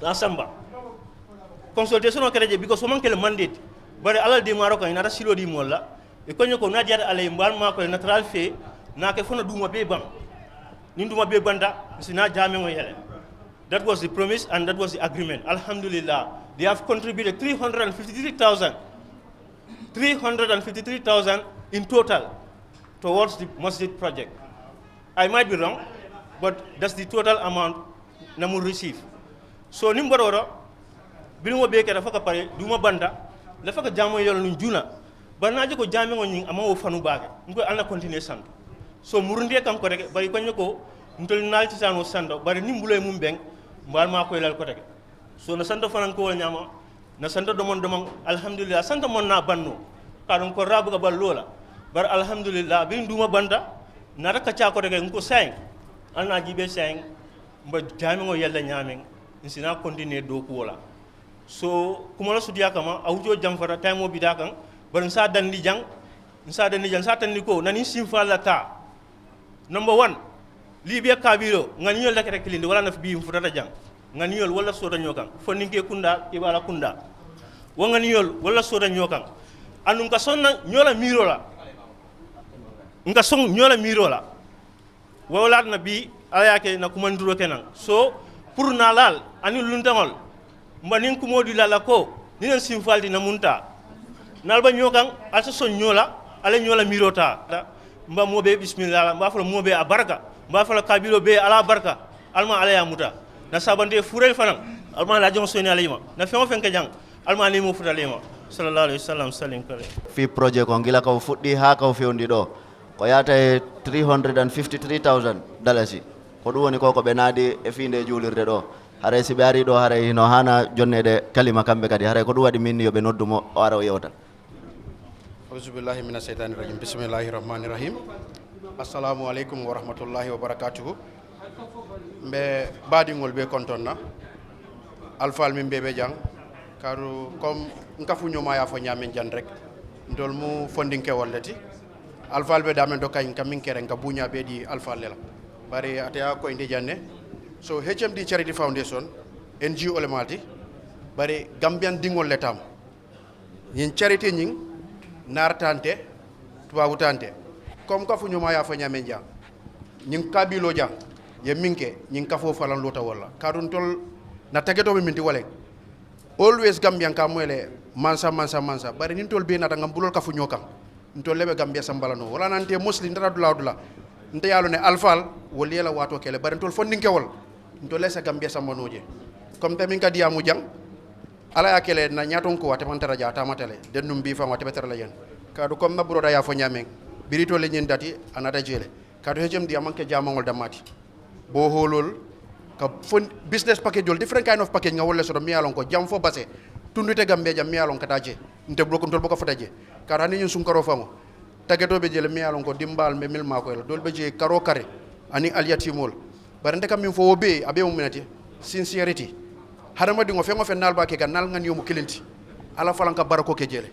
Asamba consultation o kere je because woman kele mandate. Bare alal de maro kan inata silo di molla. E konye ko na diata alay mbal ma ko natural fe. Na ke fona duma be bang. Nin duma be banda. Sina jame mo yele. That was the promise and that was the agreement. Alhamdulillah, they have contributed three hundred fifty-three thousand, three hundred fifty-three thousand in total towards the masjid project. I might be wrong, but that's the total amount Namu receive. So nim bororo bini wo be kera faka pare duma banda la faka jamo yolo nun juna. Bari na je ko jami'o nyin amma wo fanu baake. Nko alna continue santo. So murundi e kanko rek bari ko nyako ntol nal ci sano santo bari ni mbulo e mum ben. Mbal ma ko elal ko rek. So na santo fanan ko nyama na santo domon domon. Alhamdulillah santo mon na banno. Ka ɗum korra buga bal lola. Bar alhamdulillah, bin duma banta, nata ka cako daga nko saying. Alna jibe saying, mba jamiŋo yalla ñameŋ, nsina continuer do ko wala. So, kuma la sudiya kama, a wujo jamfara, time o bida kan, bar nsa dandi jang, nsa dandi jang, nsa tanni ko, nani simfa la ta. Number one, Libya kabiro, ŋaniñol la kete kilindi, wala naf bi futata jang. Ŋaniñol wala soda ñokan, foninke kunda, kibala kunda. Wa ŋaniñol wala soda ñokan. Anu nka sonna ñola miro la. Nka son ñola miro la. Wawlaat na bi, ala yake na kumanduro kenan. So, pour na lal, ani luntaŋol, mba nin kumo di lala ko, ni nan simfaldi na munta. Nalba ñokan, alsa son ñola, ala ñola mirota. Mba mobe bismillah, mba fala mobe a barka, mba fala kabilo be ala barka, alma ala ya muta. Na sabante furel fanan, alma la jon soni alayma. Na feŋo feŋ ke jang, alma ni mo futa lema. Sallallahu alaihi wasallam, salim kare. Fi projet ko ngila ko fuɗɗi ha ko fewndi ɗo. Ko yaata e three hundred and fifty-three thousand dalasi. Ko ɗum woni ko ko ɓe naadi e fiinde juulirde ɗo. Haray si ɓe ari ɗo, haray hino haana jonneede kalima kamɓe kadi. Haray ko ɗum waɗi min yo ɓe noddu mo, o ara o yewta. Auzubillahi mina seytani rajim. Bismillahi rahmani rahim. Assalamu aleykum wa rahmatullahi wa barakatuhu. Mbe baadiŋol be kontonna. Alfaal min be be jaŋ. Karu comme nkafu ñoma ya fo ñamen jan rek. Ntol mu fondinke wallati. Alfaal be damen do kañ ka min kere nka buña be di alfaal lela. Bari ate ya ko inde janne. So H M D Charity Foundation, N G O le malti. Bari Gambian diŋol le tam. Ñiŋ charité ñiŋ, naar tante, tubaabu tante. Comme ka fu ñoma ya fo ñamen ja. Ñiŋ kabilo ja, ye minke, ñiŋ ka fo falan lota wala. Kadun tol na tageto mi minti wale. Always Gambian ka moyle mansa, mansa, mansa. Bari nin tol be nata ngam bulol ka fu ñokan. Ntol lebe Gambia sambala no. Wala nante mostly ndara dula dula. Nte yalo ne alfal, wali yala wato kele. Bari ntol fondinke wal. Ntol lesa Gambia sambano je. Comme tamin ka diamu jang. Ala ya kele na ñaton ko wate man tara ja tamata le. Den num bi fan wate betara la yen. Kadu comme na broda ya fo ñamen. Birito le ñin dati anata jele. Kadu H M D amanke jamangol damati. Boholol ka fon business package ol, different kind of package nga wolle soto mi alon ko jam fo base. Tundute Gambia jam mi alon kata je. Nte boko ntol boko fata je. Kadu hani ñun sunkaro fango. Tageto be jele mi alon ko dimbal be mil mako el. Dol be je karo kare. Ani al yatimol. Bare nde kam min fo wo be, abe mo minati. Sincerity. Hadama dingo fengo fe nal ba ke ga nal ngan yomu kilinti. Ala falanka barako ke jele.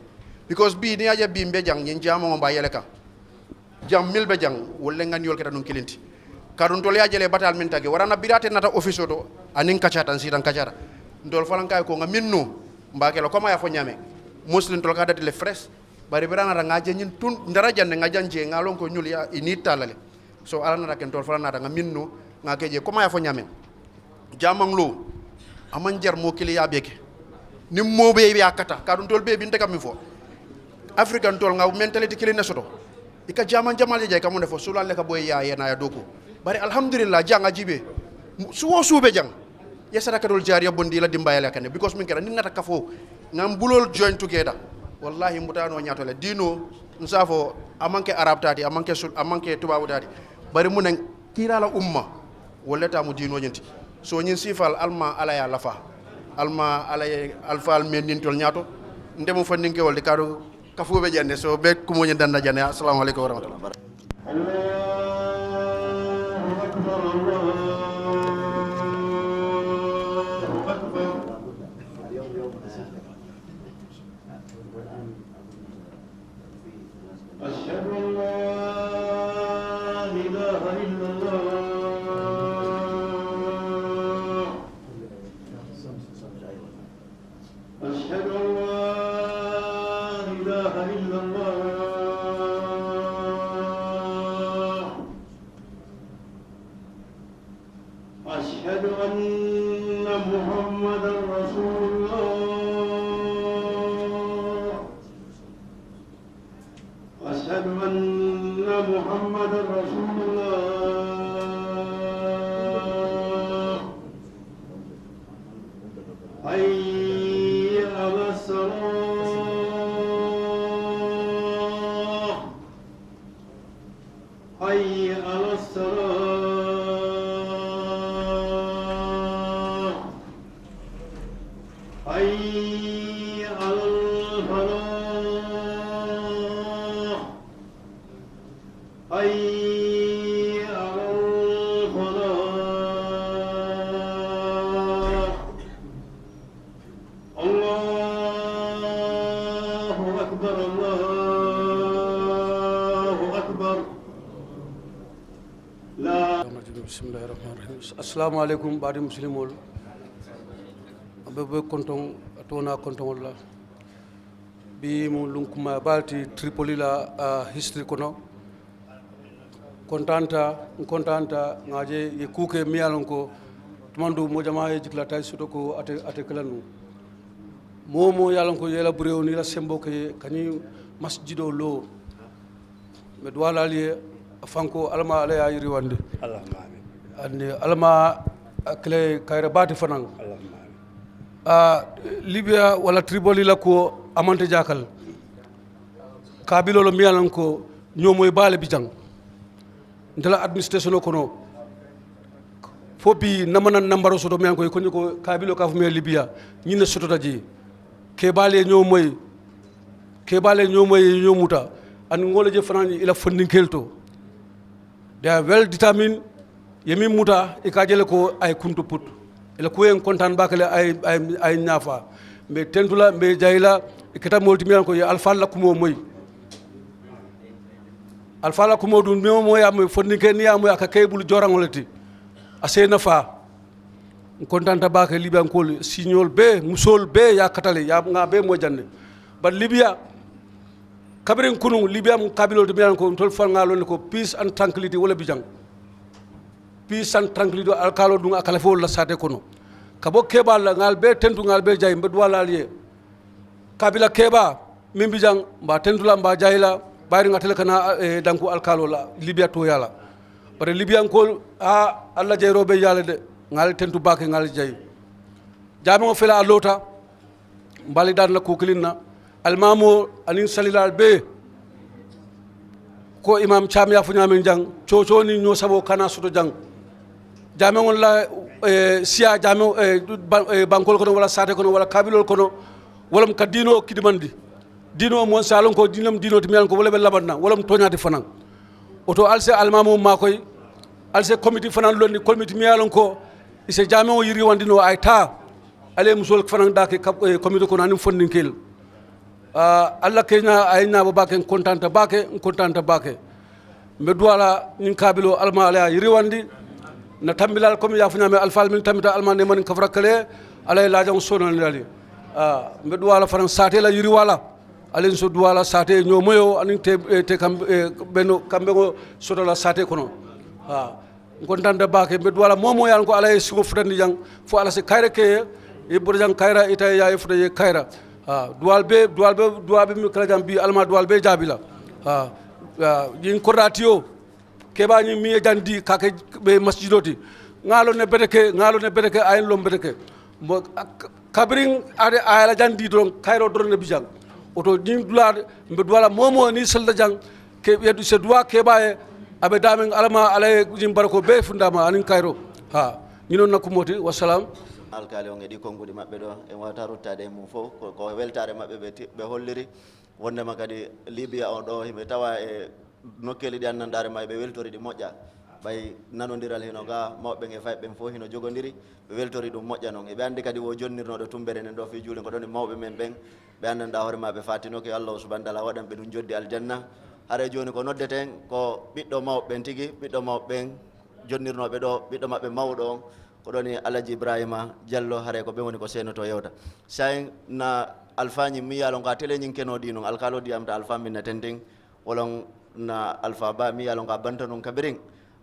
Because bi ni aja bi mbe jang ñin jama mo ba yele kan. Jam mil be jang, wolle ngan yol keta nun kilinti. Kadun tol ya jele batal min tagi. Warana birate nata office to, anin kacata, sitan kacata. Ntol falanka ko nga minno, mba ke lo koma ya fo ñame. Muslim tol ka dati le fresh. Bari birana ra nga je ñin tun, ndara jande nga janje, nga lon ko ñul ya, ini talale. So, ala nata ken tol fala nata nga minno, nga keje, koma ya fo ñamen. Jamang lo, aman jar mo kili ya beke. Ni mo be ya kata, kadun tol be binte kam mi fo. African tol nga mentality kili ne soto. Ika jaman jamal je jay kamone fo, sulal le ka boy ya, ya na ya doko. Bari alhamdulillah, jang ajibe. Suwo sube jang. Ya sadaka dol jariya bondi la dimba ya la kane. Because min kera, ni nata kafo. Ngam bulol join together. Wallahi, mbutano ñato le. Dino, nsafo, amanke Arab tati, amanke Sul, amanke Tubabu tati. Bari munen, kila la umma. Wolle tamu dino ñinti. So ñin sifal alma ala ya lafa. Alma ala ya alfa almen nintol ñato. Ndemo fanninke wolde kado kafu be jande. So be kumo ñin danda jande. Assalamu alaikum wa rahmatullah. الله أكبر، الله أكبر. أشهد أن لا إله إلا الله. أشهد أن لا إله إلا الله. أشهد أن محمدا رسول الله. أشهد أن محمدا رسول الله. حي على الصلاة. حي على الصلاة. حي على الفلاح. Bismillahi rahmani rahim. Assalamu alaikum, badi muslimol. Abe be konton, atona konton wala. Bi mu lunkuma balti Tripoli la, ah, history kono. Kontanta, kontanta ngaje ye kuke miyalon ko tumandu mo jama ye jikla tay soto ko ate, ate kalanu. Mo mo yalon ko yela burew ni la sembo ke kani masjido lo. Mbe duwalali ye a fanko alama ala ya yiri wande. Allahumma amin. Ani alama akle kayra bati fanan. Allahumma amin. Ah, Libya wala Tripoli la ko amante jakal. Kabilo lo miyalan ko nyomoy bale bijang. Ndela administration o kono. Fo bi namana nambaro soto miyan ko ko ko kabilo ka fu me Libya. Nyina soto taji. Ke bale nyomoy. Ke bale nyomoy nyomuta. An ngole je fanan ila funding kelto. They are well determined. Ye min muta i ka jele ko ay kuntu put. Ila kuyen kontan bakale ay, ay, ay nyafa. Mbe tentula, mbe jayla, i keta molti miyan ko ye alfa la kumo moy. Alfa la kumo dun mo mo ya mo fonni ke ni ya mo aka kay bulu jorangolati. Ase nafa. Kontanta bake Libyan kol signol be, musol be ya katale, ya nga be mo janne. But Libya, kabirin kunu Libya mu kabilo de miyan ko tol fal ngalon ko peace and tranquility wala bijang. Peace and tranquility alkalo dun akala fo la sate kono. Kabo keba la ngal be tentu ngal be jay mbe duwala aliye. Kabila keba min bijang mba tentula mba jayla bayri ngatele kana, eh, danku alkalo la Libya to yala. Bare Libyan kol a Allah jayro be yala de ngal tentu bake ngal jay. Jame o fela alota. Mbali dan na kukilinna almamo anin salilal be. Ko imam cham ya funya men jang chocho ni nyo sabo kana soto jang. Jame on la, eh, siya jame, eh, ban-, eh, bankol kono wala sate kono wala kabilol kono wala ka dino kidimandi. Dino mon salon ko dinam dino timiyan ko wala be labanna wala tonyati fanan. Oto alse almamo makoy alse committee fanan londi committee miyalon ko ise jame o yiri wandino ay ta. Ale musol fanan dake kab-, eh, comité kono anin fondinkel. Ah, Allah kenya ay nabo bake kontanta bake kontanta bake. Mbe duwala nin kabilo alma ala yiri wandi. Na tambilal komi ya funyame alfal min tambita alma ne man kafra kale. Ala lajan sono ndali. Ah, mbe duwala fanan sate la yiri wala. Alen so duwala sate nyomoyo anin te, eh, te kam, eh, beno kambe go soto la sate kono. Ah. Kontanta bake mbe duwala momo yan ko ala e sigo futandi jang fo ala se kayra ke e bor jang kayra ita ya e futa ye kayra. Ha duwal be duwal be duwal be mi kala jam bi alma duwal be jabila. Ha. Ha yin korati o keba ni mi e jandi kake be masjidoti ngalo ne beteke ngalo ne beteke ayin lom beteke mo ak- kabirin ade ayala jandi don kayro don ne bijang oto din dulade mbe duwala momo ni selda jang ke yedu se duwa ke baye abe damen alama alay din barako be fundama anin kayro. Ha ni non nakumoti wassalam. Alkali on e ɗi konguɗi maɓɓe ɗo en wawata ruttade e mum fof ko, ko weltare maɓɓe ɓe ti- ɓe holliri wondema kadi Libya o ɗo himɓe tawa e nokkeeli ɗi annanɗaare ma ɓe weltori ɗi moƴƴa. Ɓay nanodiral hino ga mawɓe ɓen e fayɓe ɓen fof hino jogodiri ɓe weltori ɗum moƴƴa noon eɓe anndi kadi wo jonnirnoɗo tumbere nden ɗo fii juuɗe ko ɗon e mawɓe men ɓen ɓe anndanɗa hoore ma ɓe fatinoke Allah o subhanahu taala waɗan ɓe ɗum joddi aljanna. Haray jooni ko noddeten ko ɓiɗɗo mawɓe ɓen tigi ɓiɗɗo mawɓe ɓen jonnirnoɓe ɗo ɓiɗɗo maɓɓe mawɗo on ko ɗon e Alaji Ibrahima Diallo haray ko ɓen woni ko senoto yewta. Sayin na alfañi mi yalon ko a teleñin keno ɗi noon alkalo diyamta alfa min na tenten wolon na alfa ba mi yalon ko a banta noon kabirin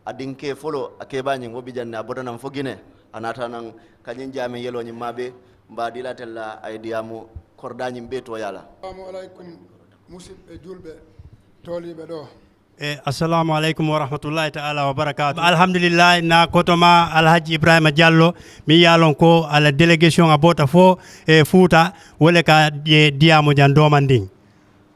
a ɗinke folo a kebañin woɓi janne a botanan fo gine a natanan kañin jamin yeloñin maɓe mba dilatella ay diyamu kordañin ɓe to yala. Assalamu alaikum musidɓe julɓe toliɓe ɗo. E assalamu aleykum wa rahmatullahi taala wa barakatu alhamdulillahi na kotoma alhaji ibrahima diallo mi yalon ko ala délégation a bota fo e fouta wole ka e diyamo jan doman ndin.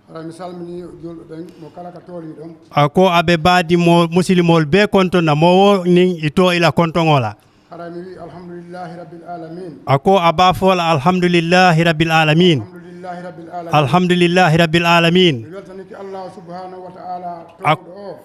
Hara mi salmini julɓe ɓen mo kala ka tooli ɗon. A ko aɓe baadi mo musilimol be konto na mo wo nin ito ila kontoŋola. Hara mi wi alhamdulillahi rabbil alamin. A ko a ba fola alhamdulillahi rabbil alamin. Alhamdulillahi rabbil alamin. Alhamdulillahi rabbil alamin. Mi weltanike Allah subhanahu wa ta'ala. A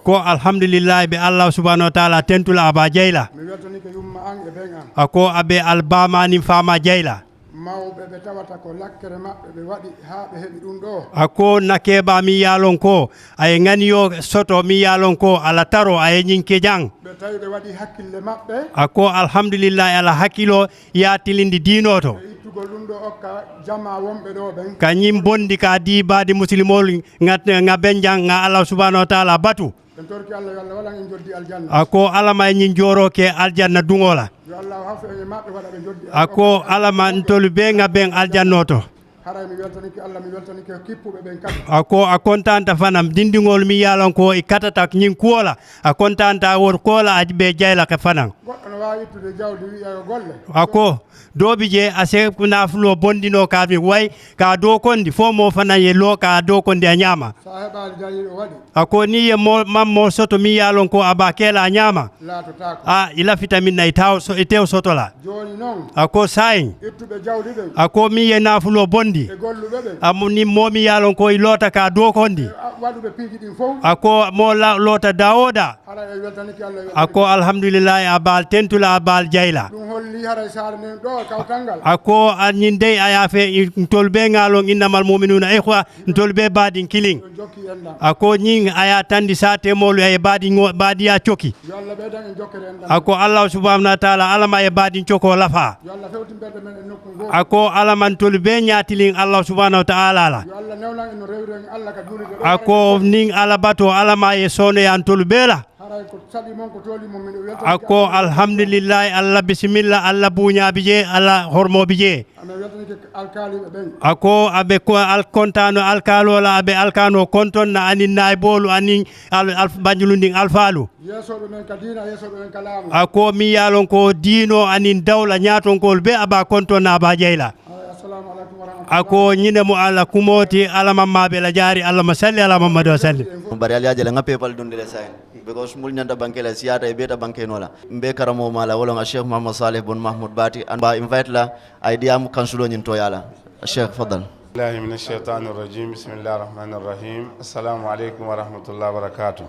ko alhamdulillahi be Allah subhanahu wa ta'ala tentula aba jayla. Mi weltanike yumma an e ben an. A ko abe albama ni fama jayla. Mawɓe ɓe tawata ko lakkere maɓɓe ɓe waɗi haa ɓe heɓi ɗum ɗo. A ko na keɓa mi yalon ko, a e ŋani yo soto mi yalon ko, ala taro a e ñin kejan. Ɓe tawi ɓe waɗi hakkille maɓɓe. A ko alhamdulillahi ala hakkilo ya tilindi diino to. Ɓe ittugol ɗum ɗo okka jama wonɓe ɗo ɓen. Ka ñin bondi ka di baadi muslimol ŋa benjan ŋa Allah subhanahu wa ta'ala batu. En torki Allah yo Allah waɗan en joddi aljanna. A ko alama e ñin joroke aljanna duŋola. Yo Allah hafo en e maɓɓe waɗa ɓe joddi. A ko alama ntolu be ŋa ben aljanno to. Haray mi weltanike Allah mi weltanike kippuɓe ɓen kadi. A ko a kontanta fana dindiŋol mi yalan ko i katata ñin kuwola. A kontanta wor kola a ɓe jayla ka fanan. Goɗɗo no waawi ittude jawdi wi'a yo golle. A ko doobi je a se nafulo bondino ka mi way ka do kondi fo mo fanan ye lo ka do kondi a ñama. Sa heɓaali dalil o waɗi. A ko ni ye mo man mo soto mi yalon ko aba kela a ñama. Laatotaako. A ila fitamin na itaw so itew sotola. Jooni non. A ko sayin. Ittuɓe jawdi ɓen. A ko mi ye nafulo bondi. E golluɓe ɓen. A mo ni mo mi yalon ko i lota ka do kondi. E a- waɗuɓe piiji ɗin fow. A ko mo la lota dawoda. Hara e weltanike Allah e A ko weltanike. Alhamdulillahi a baal tentula a baal jayla. Ɗum holli hara e saare nden ɗo e kawtal ngal. A ko a ñin dey a yafe ntol be ŋalon innamal mu'minuna ikhwa ntol be baadin kilin. Jokki enɗam. A ko ñin a ya tandi sa temolu e baadi ŋo- baadi ya coki. Yo Allah ɓeydan en jokkere enɗam. A ko Allah subhanahu wa ta'ala alama e baadin coko lafa. Yo Allah fewtin ɓerɗe men e nokku ngoo. A ko alama ntol be ñatilin Allah subhanahu wa ta'ala la. Yo Allah newnan en no rewren Allah ka juulirde ɗo. A ko nin ala bato alama e sonoya ntol be la. Haray ko saɗi mon ko tooli mon min o weltanike. A ko alhamdulillahi Allah bisimilla Allah buñaɓe je Allah hormoɓe je. Amin weltanike alkaaliɓe ɓen. A ko aɓe ko al kontano alkalola aɓe alkano kontonna anin naybolu anin al, al banjulu ndin alfalu. Yeesoɓe men ka diina yeesoɓe men ka laamu. A ko mi yalon ko diino anin dawla ñatonkol be aba kontonna aba jayla. Haray assalamu aleykum wa rahmatullah. A ko ñine mo ala kumoti ala mammaɓe la jaari allahumma salli ala muhammad wa sallim. Bari alyaji la nga pepal dundile sayin. Because mul ñanta banke la siyata e beta banke no la. Mbe karamo mala wolon a Sheikh Muhammad Saleh bun Mahmud Bati an ba invite la ay diamu kansulo ñin to yala. Sheikh fadal. Billahi min ash-shaytan ar-rajim. Bismillah ar-rahman ar-rahim. Assalamu alaikum wa rahmatullahi wa barakatuh.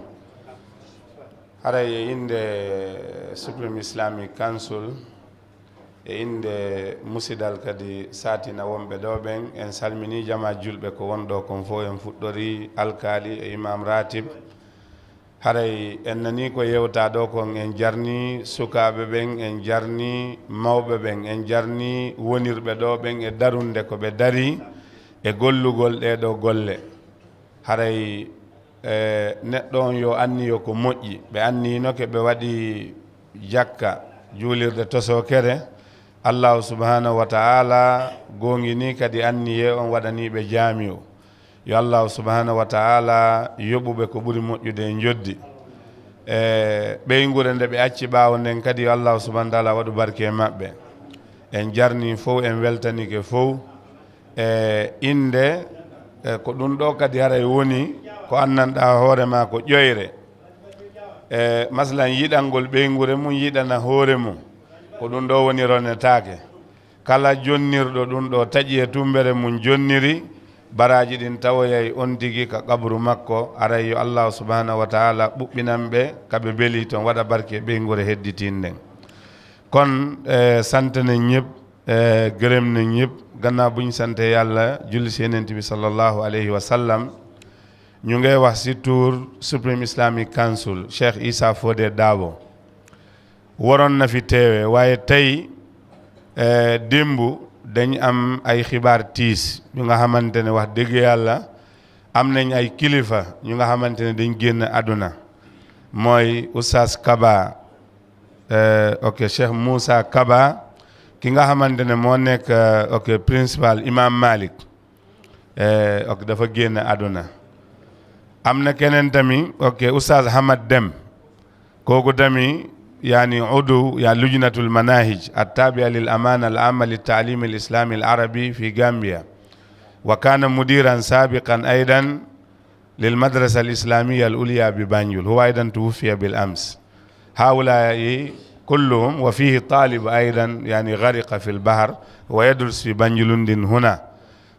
Haray e inde Supreme Islamic Council e inde musidal kadi satina wonɓe ɗo ɓen en salmini jama julɓe ko wonɗo kon fof en fuɗɗori alkali e imam ratib. Haray en nanii ko yewtaa ɗoo kon, en jarnii sukaaɓe ɓen, en jarnii mawɓe ɓen, en jarnii wonirɓe ɗoo ɓen e darunde ko ɓe darii e gollugol ɗee ɗoo golle. Haray e neɗɗo on yo anniyo ko moƴƴi. Ɓe anniyinoke ɓe waɗi jakka, juulirde tosokere. Allaahu subhaanahu wa ta'aalaa goonginii kadi anniyee on, waɗanii ɓe jaamiu. Yo Allaahu subhaanahu wa ta'aalaa yoɓu ɓe ko ɓuri moƴƴude e njoɓdi. E ɓeynguure nde ɓe acci ɓaawo nden kadi, yo Allaahu subhaanahu wa ta'aalaa waɗu barke e maɓɓe. En jarnii fow, en weltanike fow. E innde, e ko ɗum ɗoo kadi haray woni ko anndanɗaa hoore maa ko ƴoyre. E masalan, yiɗangol ɓeynguure mum, yiɗana hoore mum, ko ɗum ɗoo woni ronetaake. Kala jonnirɗo ɗum ɗoo taƴi e tummbere mum jonniri, baraaji ɗin tawoyay ontigi ka qabru makko, aray yo Allaahu subhaanahu wa ta'aalaa ɓuɓɓinan ɓe ka ɓe belii ton, waɗa barke e ɓeynguure hedditin nden. Kon e santenen ñëpp, e gërëm nañ ñëpp. Gannaaw bu ñu sante Yàlla, julli si Yonent bi sallallahu alayhi wa sallam, ñu ngay wax si tur Supreme Islamic Council, Cheikh Issa Fodé Dabo. Waroon na fi teewe, waaye tey, e démb dañ am ay xibaar tiis ñu nga xamante ne, wax dëgg Yàlla, am nañ ay kilifa ñu nga xamante ne dañ génn àdduna. Mooy Oustaz Kaba, e ok, Cheikh Moussa Kaba, ki nga xamante ne moo nekk, e ok, principal Imam Malik. E ok, dafa génn àdduna. Am na keneen tamit, ok, Oustaz Hamad Dem. Kooku tamit, yaani, udu ya Lujnatul Manahij at-tabi'a lil Amana al Amma lit Ta'lim al Islami al Arabi fi Gambia. Wa kana mudiran sabiqan aidan lil Madrasa al Islamiyya al Ulya bi Banjul. Huwa aidan tuwuffiya bil ams. Haula'i kulluhum, wa fihi talib aidan, yani, ghariqa fil bahr, wa yadrus fi Banjulundin huna.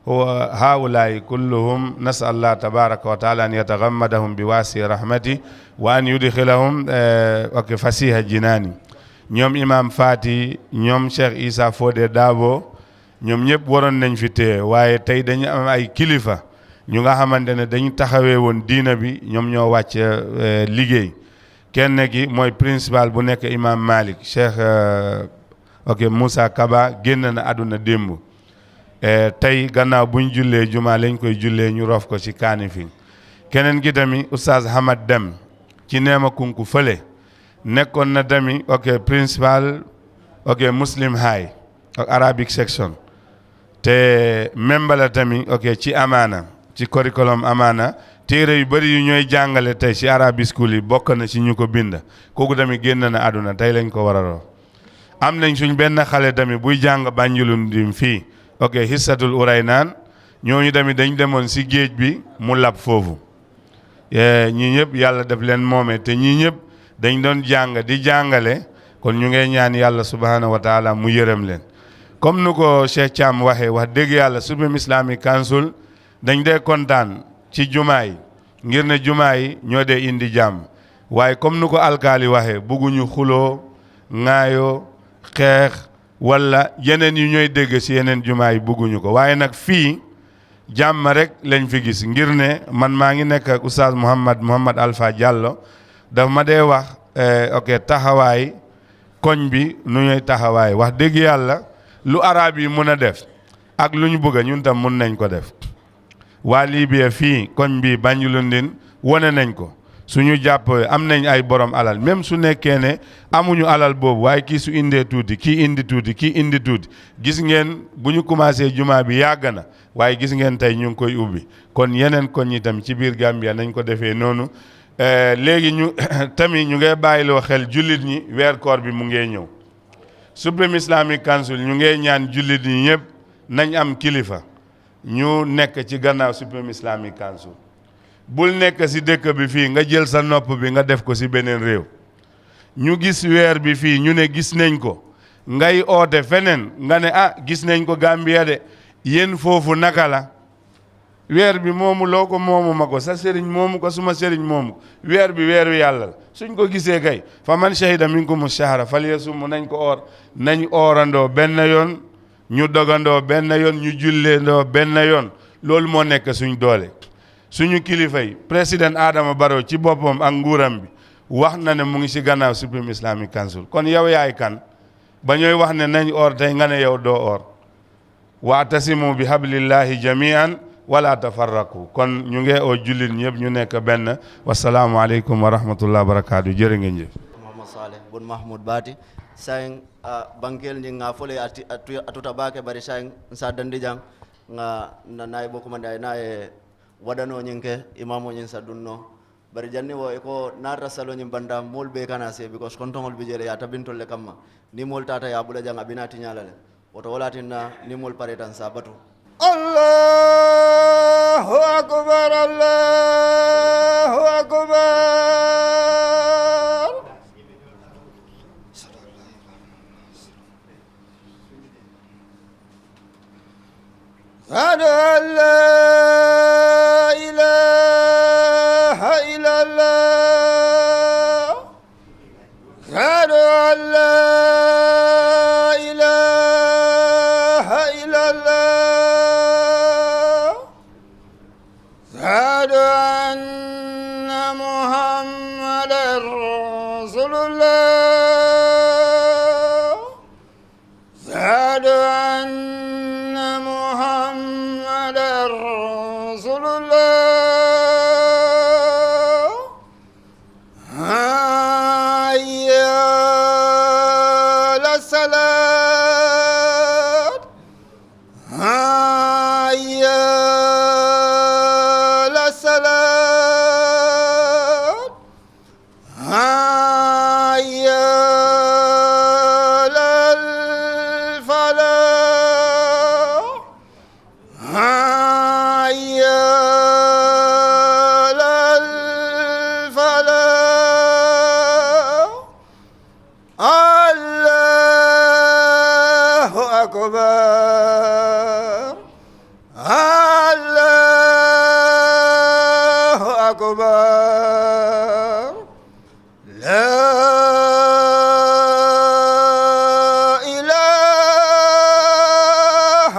Huwa, haula'i kulluhum, nas'al Allah tabaraka wa ta'ala an yataghammadahum bi wasi rahmati, wa an yudkhilahum, e ok, fasiha jinani. Ñoom Imam Fati, ñoom Cheikh Issa Fodé Dabo, Ñoom ñëpp waroon nañ fi teew, waaye tey dañu am ay kilifa ñu nga xamante ne dañu taxawee woon diina bi, ñoom ñoo wàcc, eh, liggéey. Kenn ki mooy principal bu nekk Imam Malik, Cheikh, eh, ok, Moussa Kaba, génn na àdduna démb. Eh, tey gannaaw buñ jullee juma lañ koy jullee, ñu rof ko ci Kanifing. Keneen ki tamit, Oustaz Hamad Dem ci Neema Kunku fële, nekkoon na tamit, ok, principal, ok, Muslim High ak Arabic section. Te membre la tamit, ok, ci Amaana, ci curriculum Amaana, téere yu bari yu ñooy jàngale tey ci Arabic school yi, bokk na ci ñu ko bind. Kooku tamit génn na àdduna, tey lañ ko war a rof. Am nañ suñ benn xale tamit buy jàng Banjulun dim fii, ok, Hissatul Uraynaan, ñooñu tamit dañ demoon ci géej bi, mu lab foofu. Eh, ñii ñëpp Yàlla def leen moome, te ñii ñëpp dañ doon jàng di jàngale. Kon ñu ngay ñaan Yàlla subhanahu wa taala mu yërëm leen. Comme nu ko Cheikh Thiam waxee, wax dëgg Yàlla, Supreme Islamic Council dañ dee kontaan ci jumaa yi, ngir ne jumaa yi ñoo dee indi jàmm. Waaye comme nu ko alkaali waxee, bugguñu xuloo, ŋaayoo, xeex, wala yeneen yu ñooy dégg ci yeneen jumaa yi, bugguñu ko. Waaye nag fii, jàmm rek lañ fi gis, ngir ne man maa ngi nekk ak Oustaz Mouhammad, Mouhammad Alpha Diallo, daf ma dee wax, eh, ok, taxawaay koñ bi nu ñooy taxawaay. Wax dëgg Yàlla, lu arab yi mun a def ak lu ñu bëgg, ñun tam mun nañ ko def. Waa Libye fii, koñ bi, Banjulundin, wone nañ ko. Suñu jàppee, am nañ ay borom alal, même su nekkee ne amuñu alal boobu, waaye kii su indee tuuti, kii indi tuuti, kii indi tuuti. Gis ngeen, bu ñu commencé jumaa bi, yàgg na, waaye gis ngeen tey ñu ngi koy ubbi. Kon yeneen koñ itam ci biir Gambia nañ ko defee noonu. Eh, léegi ñu tamit ñu ngay bàyyiloo xel jullit ñi, weer koor bi mu ngee ñëw. Supreme Islamic Council ñu ngee ñaan jullit ñi ñëpp nañ am kilifa ñu nekk ci gannaaw Supreme Islamic Council. Bul nekk ci dëkk bi fii, nga jël sa nopp bi, nga def ko ci beneen réew. Ñu gis weer bi fii, ñu ne gis nañ ko, ngay oote feneen, nga ne, "Ah, gis nañ ko Gambia de." Yéen foofu naka la? Weer bi moomu loo ko, moomu ma ko, sa sëriñ moomu ko, suma sëriñ moomu ko. Weer bi weeru Yàlla la. Suñ ko gisee kay, "Fa man shahida minkumu shahra falyasumhu", nañ ko oor. Nañ oorandoo benn yoon, ñu dogandoo benn yoon, ñu julleendoo benn yoon. Loolu moo nekk suñ doole. Suñu kilifa yi, président Adama Barrow ci boppam ak nguuram bi, wax na ne mu ngi ci gannaaw Supreme Islamic Council. Kon yow yaay kan ba ñooy wax ne nañ oor tey, nga ne yow doo oor? "Wa'tasimu bi hablillahi jami'an wala tafarraqu." Kon ñu ngi oo jullit ñëpp ñu nekk benn. Wasalaamu aleykum wa rahmatullahi wa barakaatu. Jërë ngeen jëf. Mouhammad Saleh bun Mahmoud Bati, sayin, ah, bankel ndi nga fole a ti-, a tu-, a tuta baake bari sayin sa dandi jang nga na nayi bokumande ay naye wadano nyinke imamo nyin sa dunno. Bari janni wo e ko naata salo nyin banda mol be kana se, because kontoŋol bijele ya tabintol le kamma. Ni mol tata ya bula jang abina tinyala le. Woto wala tinna ni mol paretan sa batu. Allahu akbar, Allahu akbar. أشهد أن لا إله إلا الله. أشهد أن لا إله إلا الله. أشهد أن محمدا رسول الله. أشهد أن محمدا رسول الله. حي على الصلاة. حي على الصلاة. حي على الفلاح. حي على الفلاح. الله أكبر. الله أكبر. لا إله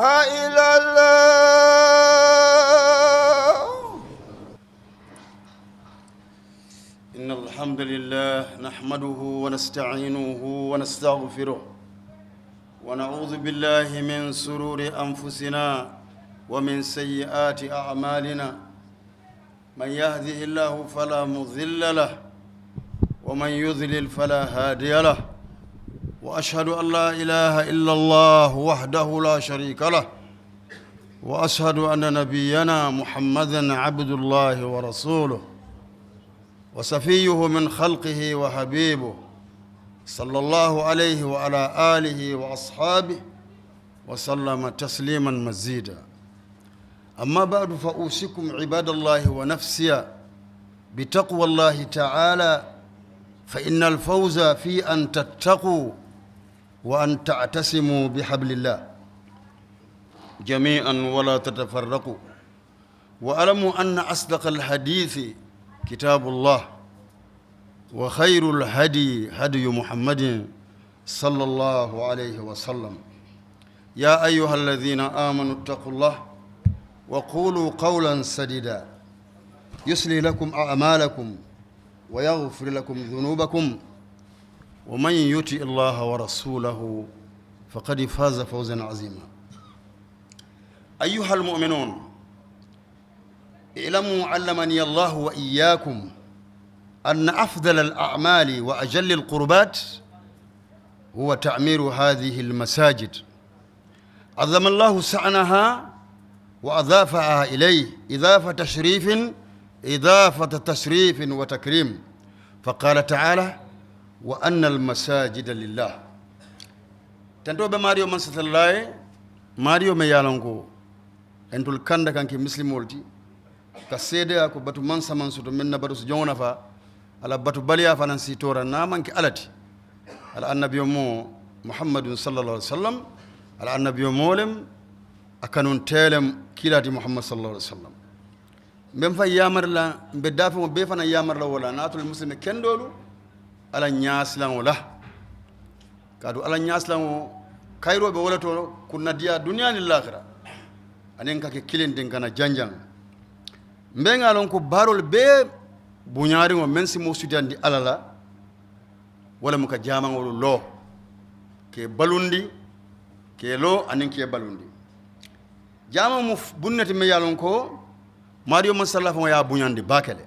نحمده ونستعينه ونستغفره، ونعوذ بالله من شرور أنفسنا ومن سيئات أعمالنا. من يهده الله فلا مضل له، ومن يضلل فلا هادي له. وأشهد أن لا إله إلا الله وحده لا شريك له، وأشهد أن نبينا محمدا عبد الله ورسوله، وصفيه من خلقه وحبيبه، صلى الله عليه وعلى آله وأصحابه وسلم تسليما مزيدا. أما بعد، فأوصيكم عباد الله ونفسي بتقوى الله تعالى، فإن الفوز في أن تتقوا وأن تعتصموا بحبل الله جميعا ولا تتفرقوا. واعلموا أن أصدق الحديث كتاب الله، وخير الهدي هدي محمد صلى الله عليه وسلم. يا أيها الذين آمنوا اتقوا الله وقولوا قولا سديدا، يصلح لكم أعمالكم ويغفر لكم ذنوبكم، ومن يطع الله ورسوله فقد فاز فوزا عظيما. أيها المؤمنون، اعلموا علمني الله وإياكم أن أفضل الأعمال وأجل القربات هو تعمير هذه المساجد. عظم الله شأنها وأضافها إليه إضافة تشريف، إضافة تشريف وتكريم. فقال تعالى: وأن المساجد لله. Tentoɓe Mario man satallaye, Mario me yalonko, entol kanda kanke muslimol ti, ka seedeya ko batu mansa mansuto men na batu so joŋo nafa, ala batu baliya fanan si tora na manke alati. Ala annabiyo mo Muhammadun sallallahu alaihi wasallam, ala annabiyo molem, a kanun telem kilati Muhammad sallallahu alaihi wasallam. Mben fa yamarla, mbe dafa mo be fana yamarla wala, natul muslimi kendolu, ala nyaslan wala. Kadu ala nyaslan o, kayro be wala to, kunna diya duniya ni lakhira. Anen kake kilin din kana janjan. Mbe ngalon ko barol be bunyari mo men si mo sudandi alala, wala mu ka jamaŋolu lo, ke balundi, ke lo, anin ke balundi. Jamaŋo mu f-, bunneti me yalon ko, Mario man salla faŋo ya bunyandi bakele.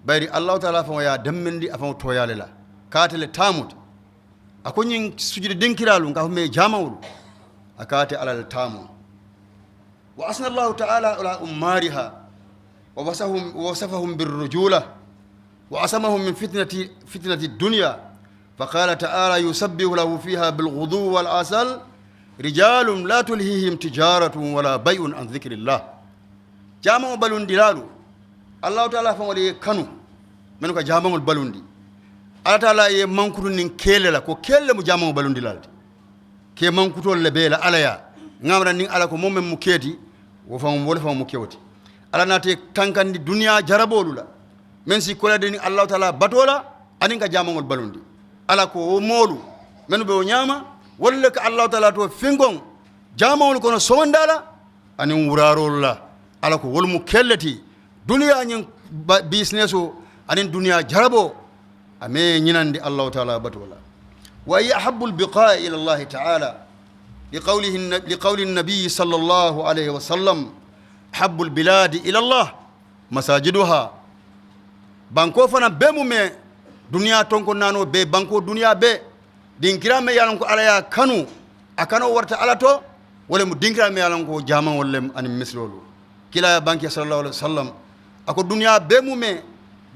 Bayri Allahu Ta'ala faŋo ya demmendi a faŋo toyale la. Katele tamut. A ko nyin sujudi dinkiralu, nga me jamaŋolu. A kate alal tamu. وأثنى الله تعالى على عمارها ووصفهم، ووصفهم بالرجولة وعصمهم من فتنة، فتنة الدنيا. فقال تعالى: يسبح له فيها بالغدو والآصال رجال لا تلهيهم تجارة ولا بيع عن ذكر الله. Jamaŋo balundilalu, Allahu Ta'ala faŋo le kanu, men ko jamaŋol balundi. Allah Ta'ala ye mankuru nin kele la, ko kele mu jamaŋo balundilalde. Ke mankutol le be la Ala ya. Ngamra nin Ala ko momen mu keti, wo faŋo, wo le faŋo mu kewti. Ala na te tankandi duniya jarabolu la. Men si kola de ni Allahu Ta'ala batola, anin ka jamaŋol balundi. Ala ko wo molu, men be wo nyama, wala ka Allahu Ta'ala to fingon, jamaŋol kono somandala, anin wurarol la. Ala ko wol mu kelleti, duniya nyin ba-, business o, anin duniya jarabo, a me nyinandi Allahu Ta'ala batola. وهي أحب البقاع إلى الله تعالى، لقوله الن-، لقول النبي صلى الله عليه وسلم: أحب البلاد إلى الله مساجدها. Banko fana be mu me duniya tonko nano be banko duniya be. Dinkira me yalon ko Ala ya kanu, a kano warta Ala to, wala mu dinkira me yalon ko jamaŋol lem anin misrolu. Kila ya banke sallallahu alaihi wasallam. Ako duniya be mu me,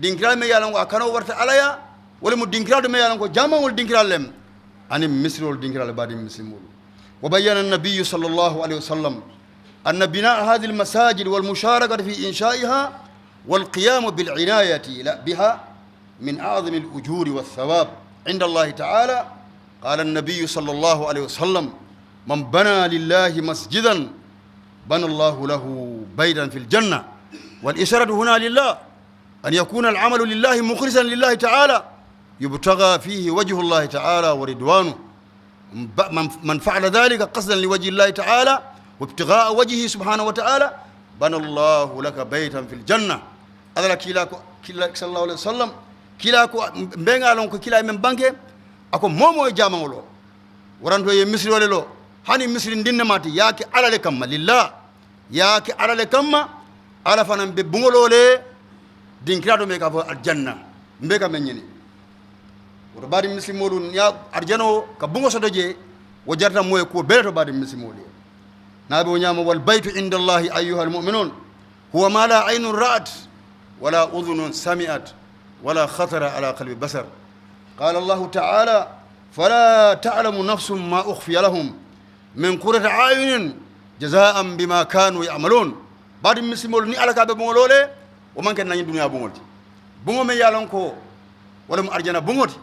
dinkira me yalon ko a kano warta Ala ya, wala mu dinkira do me yalon ko jamaŋol dinkira lem. Anin misrolu dinkira le badin muslimolu. وبين النبي صلى الله عليه وسلم أن بناء هذه المساجد والمشاركة في إنشائها والقيام بالعناية بها من أعظم الأجور والثواب عند الله تعالى. قال النبي صلى الله عليه وسلم: من بنى لله مسجدا بنى الله له بيتا في الجنة. والإشارة هنا لله، أن يكون العمل لله مخلصا لله تعالى يبتغى فيه وجه الله تعالى ورضوانه. من، من فعل ذلك قصدا لوجه الله تعالى وابتغاء وجهه سبحانه وتعالى بنى الله لك بيتا في الجنة. Ala kila ko, kila sallallahu alaihi wasallam, Kila ko mbeŋa lon ko kila men banke, ako momo e jamangolo. Waranto ye misiri wole lo, hani misiri ndinna mati, yaake alale kamma, lillah. Yaake alale kamma, ala fanan be buŋolole, dinkirato me ka fo aljanna, mbe ka men ñini. Woto baadi misimolu, ya arjano ka buŋo soto je, wo jarta moye ko bele to baadi misimolu. Nabi o ñama, "Wal baytu inda Allahi ayyuhal mu'minun, huwa ma la aynun ra'at, wala udhunun sami'at, wala khatara ala qalbi bashar." Qala Allahu ta'ala, "Fala ta'lamu nafsun ma ukhfiya lahum min qurrati a'yunin jazaan bima kanu ya'malun." Baadi misimolu ni ala ka be buŋolole, o manke nañi duniya buŋol ti. Buŋo me yalon ko, wala mu arjana buŋoti.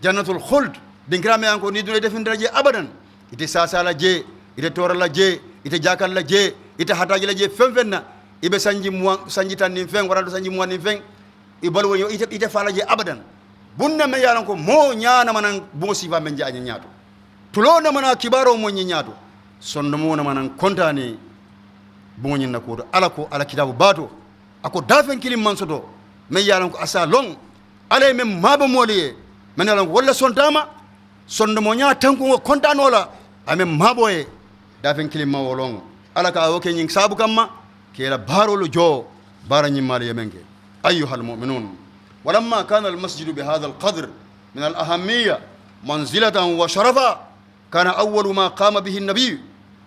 Jannatul khuld. Dinkira me yanko ni duniya defindira je abadan. Ite sasala je, ite torala je, ite jakalla je, ite hataji la je, fen fen na. Ibe sanji muwa, sanji tan nin fen, waranto sanji muwa nin fen. I balwo yo ite, ite fala je abadan. Bunna me yalon ko mo ñana manan buŋo sifa men je a ñañato. Tulo na mana kibaro mo ñañato. Sondomo na manan kontane buŋo ñinna koto. Ala ko, ala kitabu bato. Ako dafen kilim man soto. Men yalon ko asa long. Ala men mabo moliye. Men yalon ko wala sontama. Sondomo ña tankuŋo kontanola. Amen maboye. Dafen kilim ma wolon. Ala ka awoke ñin sabu kamma. Kela barolo jo. Bara ñin mali yemenke. أيها المؤمنون، ولما كان المسجد بهذا القدر من الأهمية منزلة وشرفا، كان أول ما قام به النبي،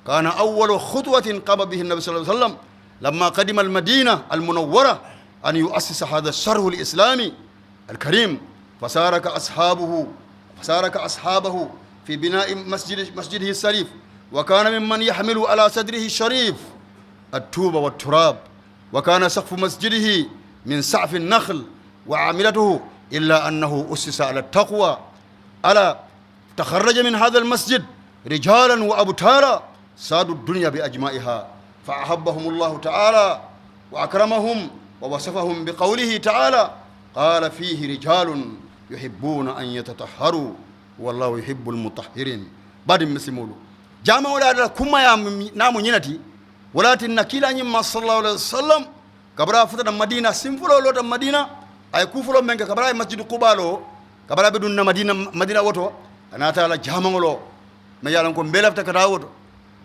كان أول خطوة قام به النبي صلى الله عليه وسلم لما قدم المدينة المنورة أن يؤسس هذا الشرف الإسلامي الكريم، فشارك أصحابه، فشارك أصحابه في بناء مسجد، مسجده الشريف، وكان ممن يحمل على صدره الشريف الطوب والتراب، وكان سقف مسجده من سعف النخل، وعاملته، إلا أنه أسس على التقوى، على، تخرج من هذا المسجد رجالا وأبطالا سادوا الدنيا بأجمعها، فأحبهم الله تعالى وأكرمهم ووصفهم بقوله تعالى، قال فيه رجال يحبون أن يتطهروا والله يحب المطهرين. Baadi misimolu. Jama wala da kuma ya mi-, namu ñinati. Wala tin na kila ñimma sallallahu alaihi wasallam. Kabra futa da Madina, simfulo lo da Madina. Ay kufulo men ka kabra ay Masjid Quba lo. Kabra be dun na Madina, Madina woto. Anata la jama ngolo. Me yalan ko mbelafta kata woto.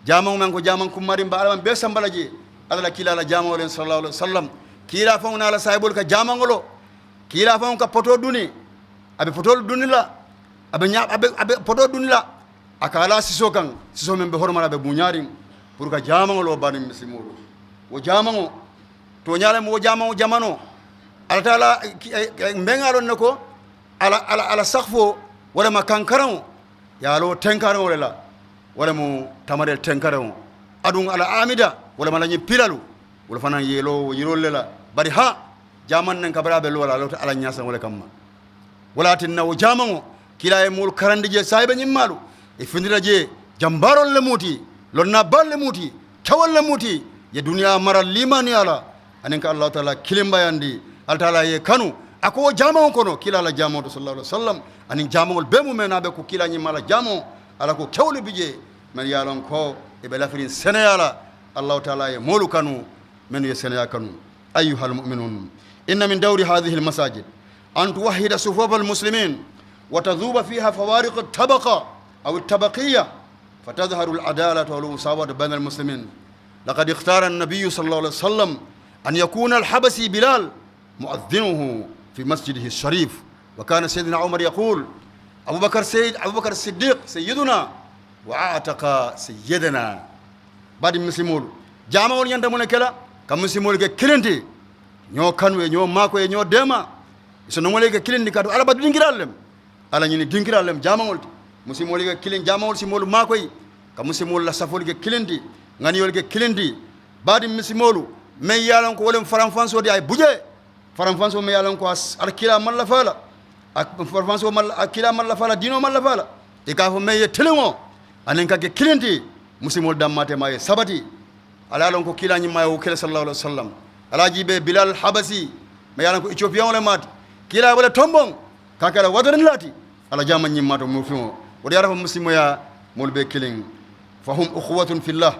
Jama men ko jama kumari ba alaman be sambala je. Ala la kila la jama wala sallallahu alaihi wasallam. Kila fauna la sahibul ka jama ngolo. Kila faun ka poto duni. Abe poto duni la. Abe ña, abe, abe poto duni la. A ka ala siso kaŋ, siso meŋ be horomala be buñaariŋ, pour que jaamaŋo lo baaniŋ misimolu. Wo jaamaŋo, tooñaa le mu wo jaamaŋo jamano. Alla Taala, ki-, eh, eh, mbeŋa loŋ ne ko, ala, ala, ala sahfo, wo le mu kankaraŋo, ye a loŋ tenkaraŋo le la, wo le mu tamarel tenkaraŋo. Aduŋ ala amida, wo le mu ala ñiŋ pilalu, wo le fanaŋ ye i loŋ wo yirolu le la. Bari haa, jaamaŋ neŋ kabiriŋ a be loo la, a loota ala ñaasaŋo le kamma. Wo le ye a tinna wo jaamaŋo, kiilaa ye moolu karandi jee, saayibe ñimmaalu, i findita jee, jambaarolu le mu ti, lonnaa baalu le mu ti, kewolu le mu ti, ye duniyaa mara liimaaniyaa la, aniŋ ka Allaahu Taala kilimbayandi. Allaahu Taala ye i kanu, a ko wo jaamaŋo kono, kiilaa la jaamoo to, sallallahu alaihi wasallam, aniŋ jaamaŋolu bee mu mee niŋ a be ko kiilaa ñimmaa la jaamoo, a la ko kewolu bi jee, mennu ye a loŋ ko i be lafiriŋ seneyaa la. Allaahu Taala ye moolu kanu, mennu ye seneyaa kanu. أيها المؤمنون، إن من دور هذه المساجد أن توحد صفوف المسلمين وتذوب فيها فوارق الطبقة أو الطبقية، فتظهر العدالة والمساواة بين المسلمين. لقد اختار النبي صلى الله عليه وسلم أن يكون الحبشي بلال مؤذنه في مسجده الشريف، وكان سيدنا عمر يقول: أبو بكر سيد، أبو بكر الصديق سيدنا، وأعتق سيدنا. Baadi misilimoolu, jaamaŋolu ñanta muŋ ne ke la, ka misilimoolu ke kiliŋ ti, ñoo kanu, ye ñoo maakoyi, ye ñoo deema. I si nomo le ke kiliŋ ti, kaatu Alla batu dinkiraalu le mu, Alla ñini dinkiraalu le mu jaamaŋolu ti. Misilimoolu ke kiliŋ, jaamaŋolu si moolu maakoyi, ka misilimoolu la safoolu ke kiliŋ ti, ŋaniyoolu ke kiliŋ ti. Baadi misilimoolu, meŋ ye a loŋ ko wo le mu faranfansoo ti, a ye bujee. Faranfansoo meŋ ye a loŋ ko a s-, Alla kiilaa maŋ lafa a la, a faranfansoo maŋ la, a kiilaa maŋ lafa a la, diinoo maŋ lafa a la, i ka a fo meŋ ye tiliŋo, aniŋ ka ke kiliŋ ti, misilimoolu dammaa teema ye sabati. Alla ye a loŋ ko kiilaa ñimmaa ye wo ke le, sallallahu alaihi wasallam. Alla ye a jiibee Bilal Habasi, meŋ ye a loŋ ko Etiyopiyaŋo le mu a ti, kiilaa ye wo le tomboŋ, ka a ke a la watarindilaa ti Alla jaamaŋ ñimmaa to, moo fiŋo. Wo de ye a loŋ ko misilimoyaa, moolu bee kiliŋ. فهم أخوة في الله،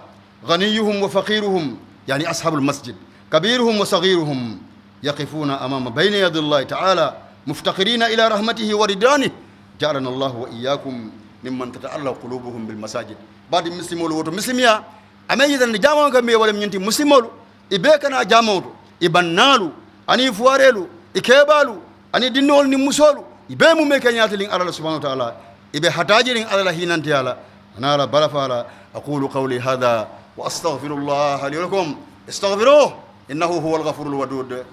غنيهم وفقيرهم، يعني أصحاب المسجد، كبيرهم وصغيرهم، يقفون أمام، بين يدي الله تعالى مفتقرين إلى رحمته ورضوانه، جعلنا الله وإياكم ممن تتألق قلوبهم بالمساجد. Baadi misimolu woto misimiya, a me yitande jamaŋo ka miye wala ñinti musimolu, i be kana jamaŋo to, i bannaalu, ani fuwareelu, i keebaalu, ani dinnoolu ni musoolu, i be mu me ke ñaatiliŋ Alla la subhanahu wa taala, i be hataajiriŋ Alla la hinantiya la, ana la balafa la. أقول قولي هذا وأستغفر الله لي ولكم، استغفروه إنه هو الغفور الودود.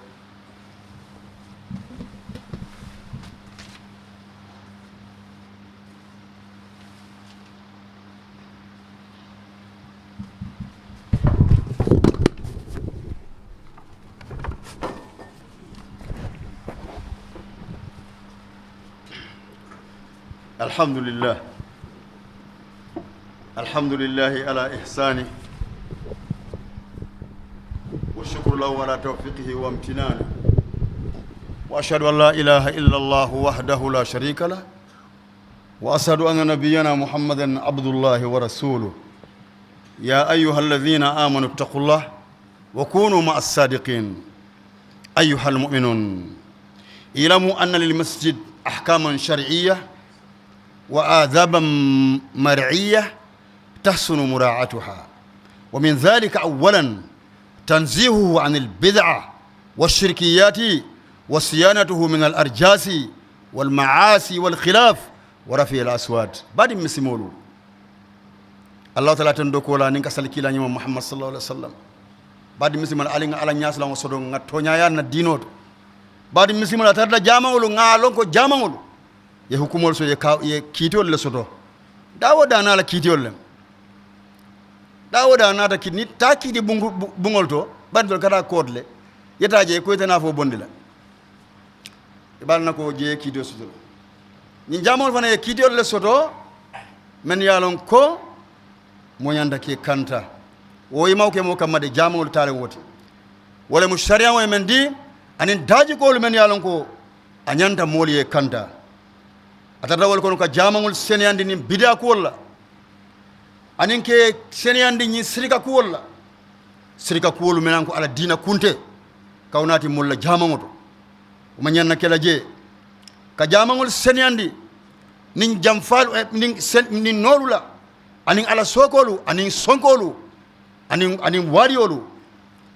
الحمد لله. الحمد لله على إحسانه، والشكر له على توفيقه وامتنانه، وأشهد أن لا إله إلا الله وحده لا شريك له، وأشهد أن نبينا محمدا عبد الله ورسوله. يا أيها الذين آمنوا اتقوا الله وكونوا مع الصادقين. أيها المؤمنون، اعلموا أن للمسجد أحكاما شرعية وآدابا مرعية تحسن مراعاتها، ومن ذلك أولا تنزيهه عن البدع والشركيات وصيانته من الأرجاس والمعاصي والخلاف ورفع الأصوات. Baadi misimolu, Allahu taala ten do ko la nin ka sali kiila ñima Muhammad sallallahu alaihi wasallam. Baadi misimolu, ali ŋa Alla ñaasilaŋo soto ŋa tooñaaya na diino to. Baadi misimolu, a tarata jamaŋolu ŋa lon ko jamaŋolu ye hukumolu soto, ye ka, ye kiitiyolu le soto. Daa wo daa naata kiitiyolu le. Daa wo daa naata kiiti, ni taa kiiti buŋ-, bu-, buŋolu to, bari ntolu ka taa kooti le, ye taa je ko ite naa fo bondi la. I bala na ko je kiitiyo soto la. Ñiŋ jamaŋolu fanaŋ ye kiitiyolu le soto, men ye a loŋ ko moo ñanta ke kanta. Wo i maŋ ke moo kamma de, jamaŋolu taa le wo ti. Wo le mu sariyaŋo ye men di, aniŋ daajikoolu men ye a loŋ ko a ñanta moolu ye kanta. A tarata wo le kono ka jamaŋolu seneyandi niŋ bidaa kuwolu la, aniŋ ke seneyandi ñiŋ sirika kuwolu la. Sirika kuwolu men ye a loŋ ko a la diina kunte, ka wo naati moolu la jamaŋo to. Wo maŋ ñaŋ na ke la je. Ka jamaŋolu seneyandi niŋ jamfaalu, eh, niŋ sen-, niŋ noolu la, aniŋ a la sookoolu, aniŋ sonkoolu, aniŋ, aniŋ waariyolu,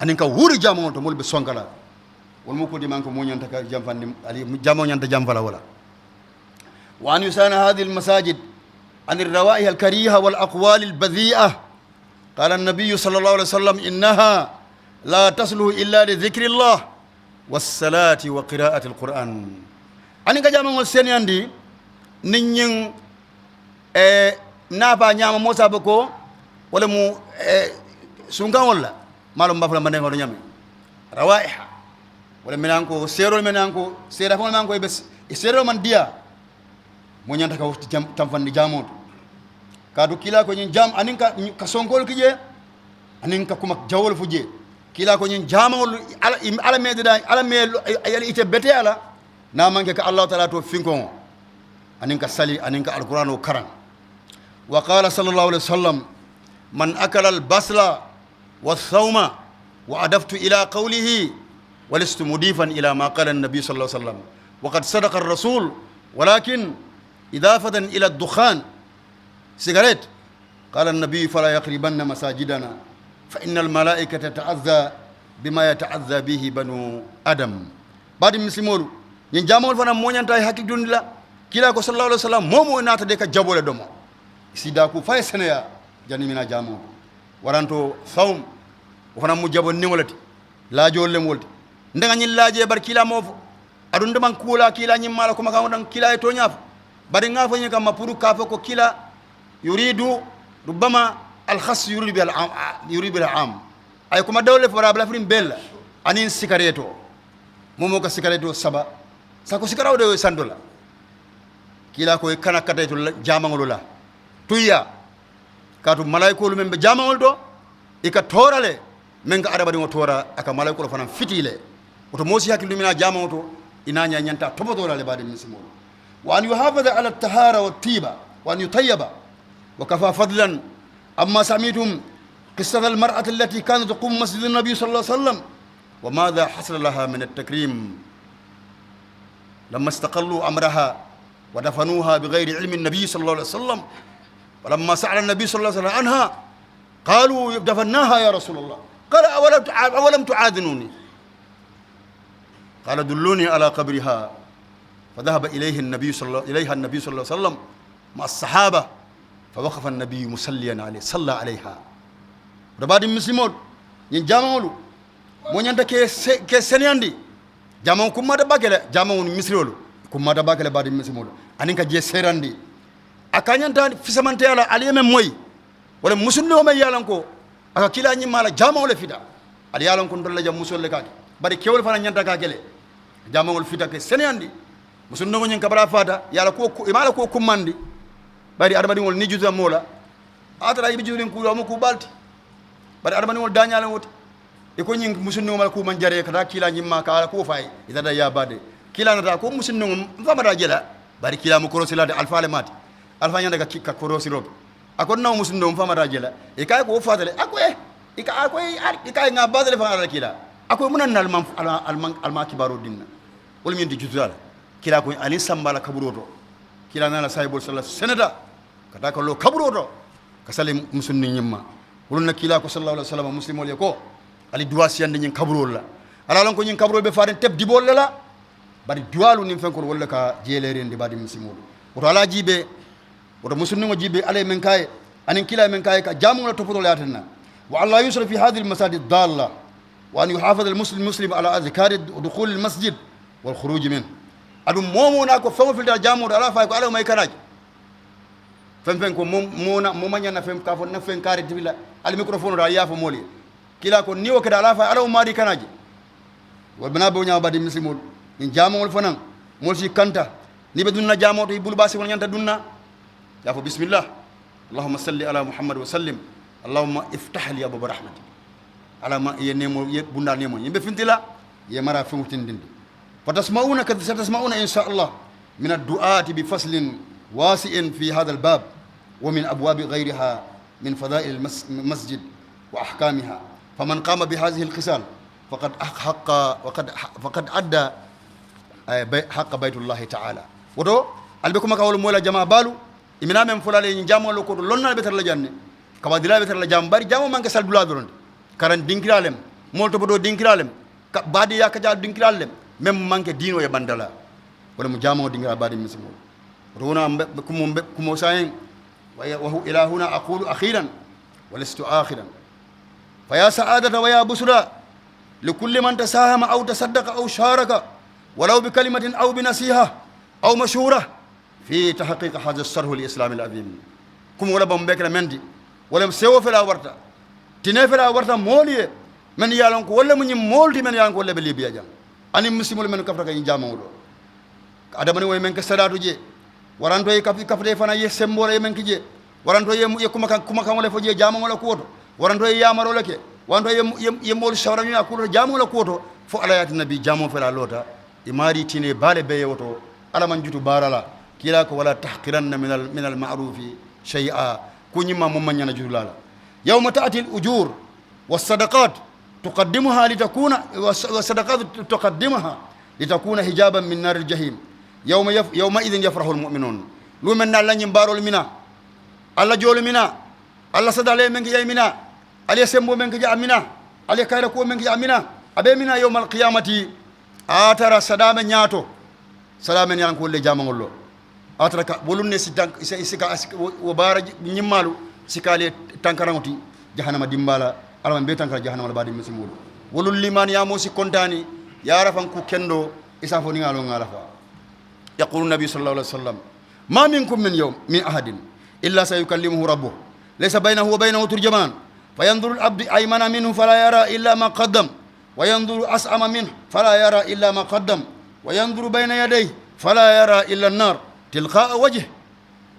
aniŋ ka wuuri jamaŋo to, moolu be sonka la. Wolu mu ko dimaŋ ko moo ñanta ka jamfandi, ali jamaŋo ñanta jamfa la wo la. وأن يصان هذه المساجد عن الروائح الكريهة والأقوال البذيئة. قال النبي صلى الله عليه وسلم: إنها لا تصلح إلا لذكر الله والصلاة وقراءة القرآن. Aniŋ ka jamaŋo seneyandi niŋ ñiŋ, eh, naafaa ñaama moo saabe ko, wo le mu, eh, sunkaŋolu la, maalum baa fula mandeŋolu ñaami. Rawaiha. Wo le men ye a loŋ ko, seeroolu men ye a loŋ ko, seeraa faŋolu men ye a loŋ ko, i be s-, i seeroo maŋ diyaa. Moo ñanta ka wo jam-, tamfandi jamaŋo to. Kaatu kiilaa ko ñiŋ jam-, aniŋ ka, ka sonkoolu ki je, aniŋ ka kuma jawoolu fo je. Kiilaa ko ñiŋ jamaŋolu, Alla, i, Alla me dada, Alla me lo-, ay, ay, ite beteyaa la, niŋ a maŋ ke ka Allahu taala to finkoŋo, aniŋ ka sali, aniŋ ka Alquraanoo karaŋ. وقال صلى الله عليه وسلم: من أكل البصل والثوم وأضفت إلى قوله ولست مضيفا إلى ما قال النبي صلى الله عليه وسلم، وقد صدق الرسول، ولكن إضافة إلى الدخان، cigarette، قال النبي: فلا يقربن مساجدنا فإن الملائكة تتأذى بما يتأذى به بنو آدم. Baadi misilimoolu, ñiŋ jamaŋolu fanaa moo ñanta i hakili dundi la. Kiilaa ko, sallallahu alayhi wa sallam, moo wo moo naata de ka jaboo le domo, i si i daakuu fo a ye seneyaa, janniŋ i bi naa jamaa to. Waranto sawm, wo fanaa mu jaboo niŋo le ti, laajoolu le mu wolu ti. Nte ŋa ñiŋ laajee, bari kiilaa maŋ wo fo. Aduŋ nte maŋ kuulaa kiilaa ñiŋ maa la kumakaŋo daŋ, kiilaa ye tooñaa fo. Bari ŋa a fo ñiŋ kamma puru ka a fo ko kiilaa yuriidu, rubbama alkhas yuriidu bil am, yuriidu bil am. A ye kuma dawle fo, bari a be lafiriŋ bee le la, aniŋ sikareetoo. Moo wo moo ka sikareetoo saba, saako sikaraŋo de wo santo la. Kiilaa ko i kana kata itolu la jaamaŋolu la tuyaa. Kaatu malaayikoolu meŋ be jaamaŋolu to, i ka toora le, meŋ ka hadamadiŋo toora, a ka malaayikoolu fanaa fitii le. Wo to moo si hakili dundi naa jaamaŋo to, i naa ñaa ñanta topotoo la le, baadi misilimoolu. وأن يحافظ على الطهارة والطيبة، وأن يطيب. وكفى فضلا أما سمعتم قصة المرأة التي كانت تقوم مسجد النبي صلى الله عليه وسلم وماذا حصل لها من التكريم. لما استقلوا أمرها ودفنوها بغير علم النبي صلى الله عليه وسلم، فلما سأل النبي صلى الله عليه وسلم عنها قالوا: دفناها يا رسول الله. قال: أولم تع-، أولم تعاذنوني؟ قال: دلوني على قبرها. فذهب إليه النبي صلى الله، إليها النبي صلى الله عليه وسلم مع الصحابة، فوقف النبي مصليا عليه، صلى عليها. Ro baadi misilimoolu, ñiŋ jaamaŋolu, moo ñanta ke se-, ke seneyandi. Jaamaŋo kummata baake le, jaamaŋo ni misirolu kummata baake le, baadi misilimoolu, aniŋ ka jee seerandi. A ka ñanta fisamanteya la, ali ye meŋ moyi, walla musundiŋo meŋ ye a loŋ ko a ka kiilaa ñimmaa la jaamaŋo le fita. Ali ye a loŋ ko ntolu la jaŋ musoolu le ka a ke, bari kewolu fanaa ñanta ka a ke le. Jaamaŋolu fita ke seneyandi. Musundiŋo ñiŋ kabiriŋ a faata, ye a la kuwo ku-, i maŋ a la kuwo kummandi. Bari hadamadiŋolu niŋ i jututa moo la, a tara i be jututa niŋ kuu la, wo mu kuu baa le ti. Bari hadamadiŋolu daañaa le wo ti. I ko ñiŋ musundiŋo maŋ kuu maŋ jaree ka taa kiilaa ñimmaa ka a la kuwo fo a ye, i taata yaa baade. Kiilaa naata a ko musundiŋo, m faamata a je la. Bari kiilaa mu koroosilaa ti, alifaa le mu a ti. Alifaa ñanta ka ki-, ka koroosiroo ke. A ko n na wo musundiŋo, m faamata a je la. I ko a ye ko wo faata le, a ko ee. I ko a ye ko ee, i ko a ye ŋa a baata le faŋ a la kiilaa. A ko munaŋ na ali maŋ, ali maŋ, ali maŋ kibaaroo dii n na? Wo le mu ñiŋ ti jututa la. Kiilaa ko a niŋ sambaa la kaburoo to. Kiilaa niŋ a la saahiboolu salla seneta ka taa ka loo kaburoo to, ka sali musundiŋ ñimmaa. Wo luŋ na kiilaa ko sallallahu alayhi wa sallam, musilimoolu ye ko, ali duwaa siyandi ñiŋ kaburoolu la. Ali ye a loŋ ko ñiŋ kaburoolu be faariŋ tepu diboolu le la. Bari duwaalu niŋ fenkoolu, wolu le ka jeeleerindi, baadi misilimoolu. Wo to, ali ye a jiibee, wo to musundiŋo jiibee, Alla ye meŋ ke a ye, aniŋ kiilaa ye meŋ ke a ye, ka jaamaŋo la topotoo le ye a tinna. وأن لا يصلى في هذه المساجد الضالة، وأن يحافظ المسلم، المسلم على أذكار دخول المسجد والخروج منه. Aduŋ moo woo moo niŋ a ko feŋ wo feŋ filita jaamoo to, ali ye a fo a ye ko Alla ye wo maŋ i kana je. Feŋ feŋ ko moo, moo na, moo maŋ ñaŋ na feŋ, ka a fo n na feŋ kaari tibi la, ali mikorofoonoo to, ali ye a fo moolu ye. Kiilaa ko niŋ wo keta, ali ye a fo a ye Alla ye wo maŋ i kana je. Wo le bee niŋ a be wo ñaama, baadi misilimoolu, ñiŋ jaamaŋolu fanaa, moolu si i kanta. Niŋ i be duŋ na jaamoo to, i bulu baa siŋolu ñanta duŋ na, i ye a fo: بسم الله، اللهم صل على محمد وسلم، اللهم افتح لي أبواب رحمتك. Alla maŋ i ye neemoo, i ye bundaa neemoo, ñiŋ be finti la, i ye i mara feŋo tindindi. فتسمعون، ستسمعون إن شاء الله من الدعاة بفصل واسع في هذا الباب ومن أبواب غيرها من فضائل المس-، المسجد وأحكامها. فمن قام بهذه الخصال فقد أح-، حق، وقد ح-، فقد أدى، آه، بي-، حق بيت الله تعالى. Wo to, ali be kuma kaŋ wo le moyi la jamaa baalu, i menaa meŋ fo la le, ñiŋ jaamoo la kuwo to, lonnaa le be tara la jaŋ ne, kabaadilaa le be tara la jaŋ, bari jaamoo maŋ ke sali dulaa doroŋ ti. Karaŋ dinkiraa lemu, moolu topotoo dinkiraa lemu, ka, baadiyaa kajaa dinkiraa lemu, meŋ maŋ ke diinoo ye banta la. Wo le mu jaamoo dinkiraa, baadi misilimoolu. Wo to wo na mbe, mbe kumoo, mbe kumoo saayiŋ, وهو إلى هنا أقول أخيرا ولست آخرا. فيا سعادة ويا بشرى لكل من تساهم أو تصدق أو شارك ولو بكلمة أو بنصيحة أو مشورة في تحقيق هذا الشرف الإسلامي العظيم. Kumoo labaŋo mbe ke la meŋ ti, wo le mu sewoo felaa warata, tinee felaa warata moolu ye, mennu ye a loŋ ko wolu le mu ñiŋ moolu ti, mennu ye a loŋ ko wolu le be Liibiya jaŋ, aniŋ misilimoolu mennu kafita ka ñiŋ jaamaŋo loo. Hadamadiŋo ye meŋ ke sariyaatu je, waranto ye i kaf-, i kafita i fanaa ye semboo la, i ye meŋ ke je. Waranto ye, ye kumakaŋ, kumakaŋo le fo je jaamaŋo la kuwo to. Waranto ye yaamaroo le ke. Waranto ye, ye, ye moolu sawara ñoo ye a kuwo to jaamaŋo la kuwo to. Fo Alla ye a tinna bii jaamoo felaa loota. I maarii tinee baa le be ye wo to. Alla maŋ jutu baara la. Kiilaa ko: ولا تحقرن من ال-، من المعروف شيئا. Kuu ñimmaa moo maŋ ñaŋ na jutu la a la. يوم تأتي الأجور والصدقات تقدمها لتكون، والص-، والصدقات تقدمها لتكون حجابا من نار الجحيم. يوم يف-، يومئذ يفرح المؤمنون. Luŋ meŋ na Alla ñiŋ baaroolu mina, Alla joolu mina, Alla sadaalaa ye meŋ ke je a ye mina, ali ye semboo meŋ ke je a mina, ali ye kayira kuwo meŋ ke je a mina, a be i mina يوم القيامة. A ye a tara sadaame ñaato, sadaame ñaankoo le jaamaŋo loo. A ye a tara ka, wolu ne si tank-, i si, i si ka, a si, wo, wo baara ji-, ñimmaalu si ka ali ye tankaraŋo ti jahannama dimbaa la. Alla maŋ bee tankara jahannama la, baadi misilimoolu. Wolu liimaaniyaa moo si kontaani, i ye a rafaŋ ku kendoo, i si a fo niŋ a loŋ a rafa. يقول النبي صلى الله عليه وسلم: ما منكم من يوم، من أحد إلا سيكلمه ربه ليس بينه وبينه ترجمان، فينظر العبد أيمن منه فلا يرى إلا ما قدم، وينظر أشأم منه فلا يرى إلا ما قدم، وينظر بين يديه فلا يرى إلا النار تلقاء وجهه،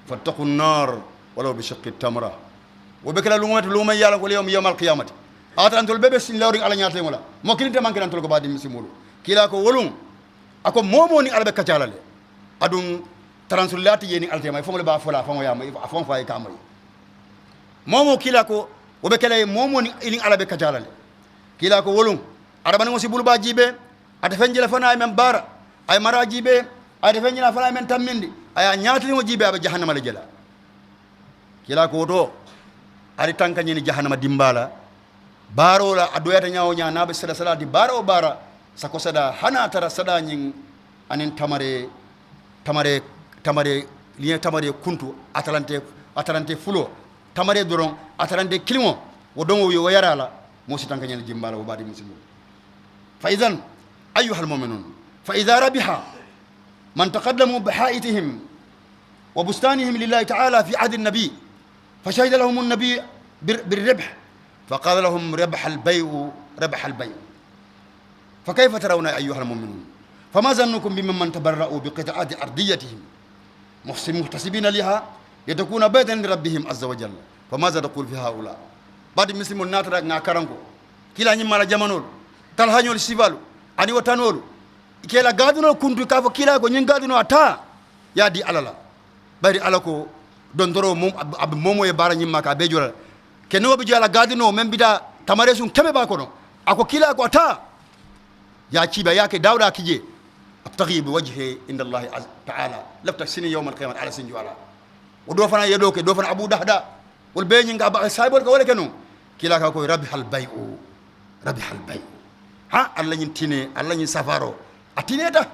فاتقوا النار ولو بشق تمرة. Wo be ke la luŋo meŋ ti, luŋo meŋ ye a loŋ ko wo le mu يوم القيامة. A ye a tara ntolu bee be siŋ lawuriŋ Alla ñaateŋo la. Moo kiliŋ te maŋ ke la ntolu ko, baadi misilimoolu. Kiilaa ko wo luŋ, a ko moo woo moo niŋ Alla be kacaa la le. Aduŋ, taransuliyaa ti jee niŋ Alla te moyi, i faŋo le be a fo la, a faŋo ye a moyi, a faŋo fo a ye ka a moyi. Moo woo moo, kiilaa ko, wo be ke la, moo woo moo niŋ, i niŋ Alla be kacaa la le. Kiilaa ko wo luŋ, hadamadiŋo si bulu baa jiibee, ate feŋ je le fanaa, a ye meŋ baara, a ye maraa jiibee, Ade feññina fana men tammindi, aya ñaatini o jiibe aɓe jahannama le jela. Kila ko to, ari tanka ñini jahannama dimbala. Baro la a doyata ñawo ña naɓe sada sada di bara o bara. Sako sada hana tara sada ñin anin tamare, tamare, tamare, liye tamare kuntu atalante, atalante fulo, tamare doron atalante kilimo. Wo don wo yarala. Mosi tanka ñini jimbala wo badi musibo. Fa idan, ayyuhal mu'minun, fa idha rabiha من تقدموا بحائطهم وبستانهم لله تعالى في عهد النبي، فشهد لهم النبي بال-، بالربح، فقال لهم: ربح البيع، ربح البيع. فكيف ترون أيها المؤمنون؟ فما ظنكم بممن تبرؤوا بقطعة أرضيتهم محس-، محتسبين لها لتكون بيتا لربهم عز وجل، فماذا تقول في هؤلاء؟ Badi misimol natara nga karanko. Kila ñimmala jamanol. Talhañol sivalu. Ani wo tanolu. Kela gadunol kuntu ka fo kila ko ñin gaduno a ta. Ya di alala. Bari ala ko dondoro mom ab-, ab-, momo e bara ñimma ka be jolal. Kene wo be jolal gaduno men bida tamare sun keme ba kono. Ako kila ko a ta. Ya ciba ya ke Dawda kije. Abtaghi bi wajhi inda Allah az-, ta'ala. Lafta sini yawmal qiyamah ala sinju ala. O do fana yedo ke, do fana Abu Dahda. Wol be ñinga ba saybol ko wala kenu. Kila ka ko rabihal bay'u. Rabihal bay'u. Ha, Allah ñin tine, Allah ñin safaro. A tineta.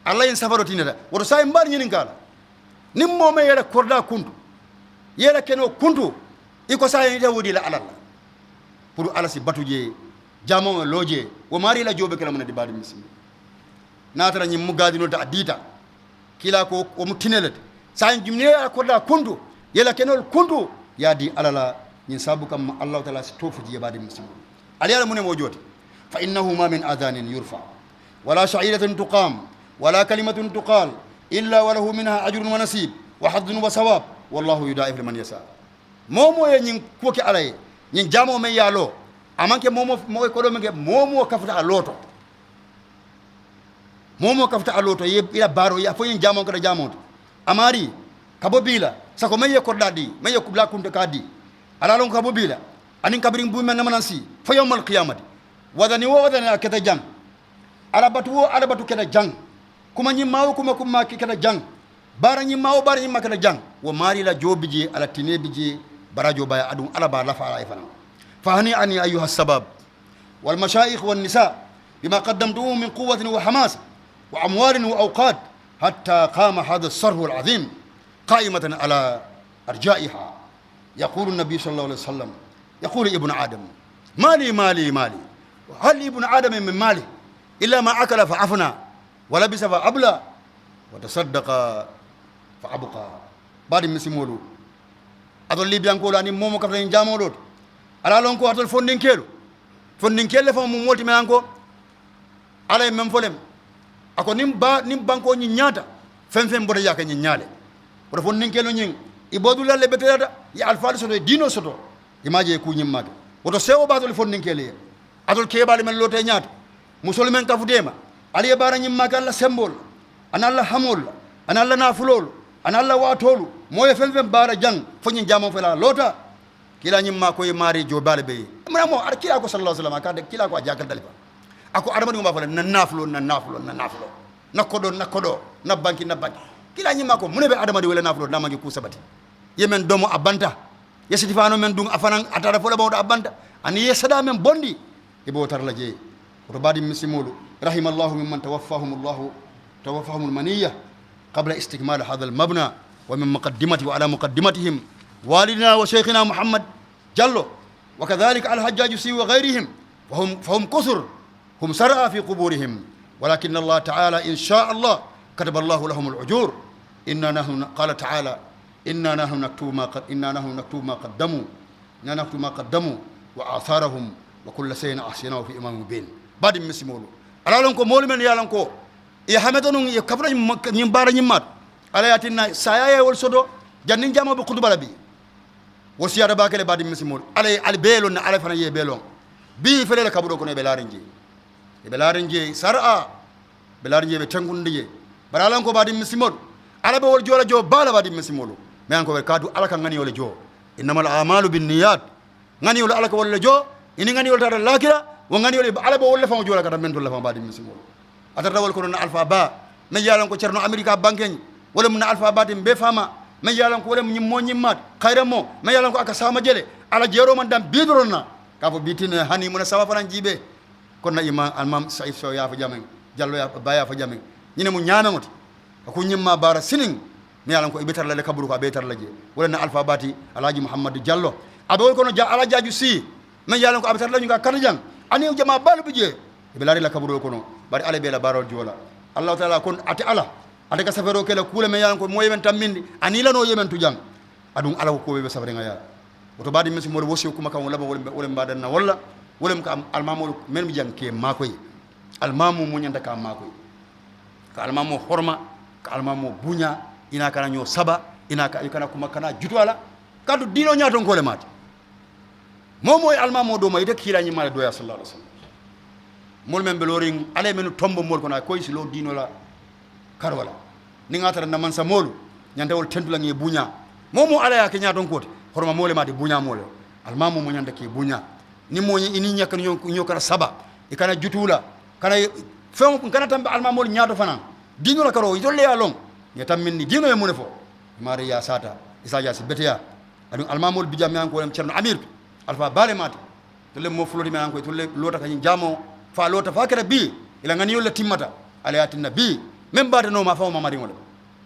Allah ñin safaro tineta. Woto say mbar ñinin kala. Nim mo me yela korda kuntu. Yela keno kuntu. Iko say ite wodi la alalla. Pour ala si batu je, jamo loje. Wo mari la jobe kala mun di badi misim. Natara ñim mu gadino ta adita. Kila ko o mu tinelete. Sa en jumne a koda kuntu, yela kenol kuntu, ya di alala, ñin sabu kam Allah ta'ala si tofu ji yabadi musibo. Ali ala mune mo joti. Fa innahu ma min adhanin yurfa, wala sha'iratin tuqam, wala kalimatun tuqal, illa wa lahu minha ajrun wa nasib, wa hadhun wa sawab, wallahu yudaifu liman yasha. Momo ye ñin kuwo ke Ala ye, ñin jamo men ya lo, amanke momo, mo ko do men ke momo kafuta a loto. Momo kafuta a loto ye ila baro ya fo ñin jamo kada jamo. Amari, kabo bila, sako men ye korda di, men ye kubla kunta ka di. Ala lon kabo bila, anin kabirin bu men namanansi, fo yawmal qiyamati. Wadani wo wadani a keta jang. Alabatu wo alabatu keta jang. Kuma ñimma wo kuma kuma ki keta jang. Bara ñimma wo bara ñimma keta jang. Wo mari la jobi je, ala tine bi je, bara jobaya adun, ala ba lafa ala ifana. Fahani ani ayyuha sabab. والمشايخ والنساء بما قدمتموه من قوة وحماس وأموال وأوقات حتى قام هذا الصرح العظيم قائمة على أرجائها. يقول النبي صلى الله عليه وسلم، يقول ابن آدم: مالي، مالي، مالي. هل ابن آدم من ماله إلا ما أكل فأفنى ولبس فأبلى وتصدق فأبقى. Badi misimolu. Atol libiyankolu ani momo kafta ñin jamolot. Ala lon ko atol fondinkelu. Fondinkelu fo mu molti men ko. Ala e men folem. Ako nim ba, nim banko ñin ñata. Fen fen bodo yaka ñin ñale. Woto fondinkelu ñin. Ibodu lalle betelata. Ya alfali soto, dino soto. Imaje ku ñin mata. Woto sewo batol fondinkelu ye. Atol kebali men lote ñata. Musol men kafudema. Ali e bara ñin maka Allah sembol. Ana Allah hamol. Ana Allah nafulol. Ana Allah watolu. Moye fen fen bara jang. Fo ñin jamo fela lota. Kila ñimma koye mari jobale be. Mona mo ar kila ko sallallahu alaihi wasallam ka de kila ko a jakal dalifa. Ako adama di mo ba fala na nafulo, na nafulo, na nafulo. Na kodo, na kodo, na banki, na banki. Kila ñimma ko mune be adama di wala nafulo na mangi ku sabati. Yemen domo abanta. Yesiti fano men dun afanan atara fola bawda abanta. Ani yesada men bondi. Ibo tarla je. Woto badi misimolu. Rahimallahu mimman tawaffahumullahu, tawaffahumul maniyya. قبل استكمال هذا المبنى ومن مقدمة وعلى مقدمتهم والدنا وشيخنا محمد جلو، وكذلك الحجاج سي وغيرهم، فهم، فهم كثر، هم سرعى في قبورهم، ولكن الله تعالى إن شاء الله كتب الله لهم الأجور. إنا نحن، قال تعالى: إنا نحن نكتب ما قد، إنا نحن نكتب ما قدموا، إنا نكتب ما قدموا وآثارهم وكل شيء أحصيناه في إمام مبين. Badi misimolu. Ala lon ko molu men ya lon ko. E hamata nun e kafra ñim bara ñimmat. Ala yatinna saya ye wol soto. Jannin jama bu khutba la bi. Wo siyada bakele badi misimolu. Ala, ala belon na ala fana ye belon. Bi fele la kaburo kono be larinji. E be larinji sar'a. Be larinji be tangundiye. Bara lon ko badi misimolu. Ala be wol jola jo bala badi misimolu. Men ko be kadu ala kan ngani wol jo. Innamal a'malu binniyat. Ŋaniyol Alla ka wolle jo, ini ŋaniyol tata lakira, wo ŋaniyol Alla bo wolle faŋo jola kata men tolla faŋo baadi misimol. Atata wol kono na alfa ba, Men ye a lon ko Ceerno Amerika Bankeñ, wala mun na Alfa Bati mbe fama. Men ye a lon ko wala mun ñimmo ñimmat, kayra mo. Men ye a lon ko aka sama jele, ala jero man dan bidoron na. Ka fo bitin hani mun sama fanan jibe. Kon na imam, almam Saif so ya fa jamen, Jallo ya ba ya fa jamen. Ñine mu ñame ngoti. Ko ñimma bara sinin. Men ye a lon ko ibe tarla le kaburu ko abe tarla je. Wala na Alfa Bati, Alhaji Muhammad Jallo. Abe wol kono ja ala jaju si. Men ye a lon ko abe tarla ñuga kata jang. Ani jama balu bije. Ibe lari la kaburu kono. Bari ala be la barol jola. Allahu Taala kon ate ala. Ate ka safero kela kula men ye a lon ko mo yemen tammindi. Ani lano yemen tu jang. Adun ala ko be safari ngaya. Woto badi men si mo wosiyo kuma kan wala wala wala mbadan na wala. Wala ka almamol men mi jang ke makoy. Almamu mo ñanda ka makoy. Ka almamo horma, ka almamo buña, ina kana ño saba, ina ka, kana kuma kana jutu ala. Kadu dino ñaton kole mati. Momo e almamo do ma ite kila ñi mala doya sallallahu alaihi wasallam. Mol men belorin ale menu tombo mol kona koy si lo dino la karola. Ni ngatara na mansa molu, ñanta wol tentula ngi buña. Momo ala ya ke ñaton kote, horma mole mati buña mole. Almamo mo ñanta ke buña. Ni mo ñi ini ñaka ño ño kana saba, e kana jutula, kana fen kana tambe almamol ñato fana. Dino la karo, itolle ya long. Ñe tammin ni dino e mune fo. Mari ya sata, isa ya si beteya. Adun almamol bijam yan ko Ceerno Amir, Alfa Bale mati. Tolle mo fuloti men an ko tolle lota kañi jamo, fa lota fa kala bi, ila ngani yolla timmata. Ala yatinna bi, men bata no ma fa ma mari ngol.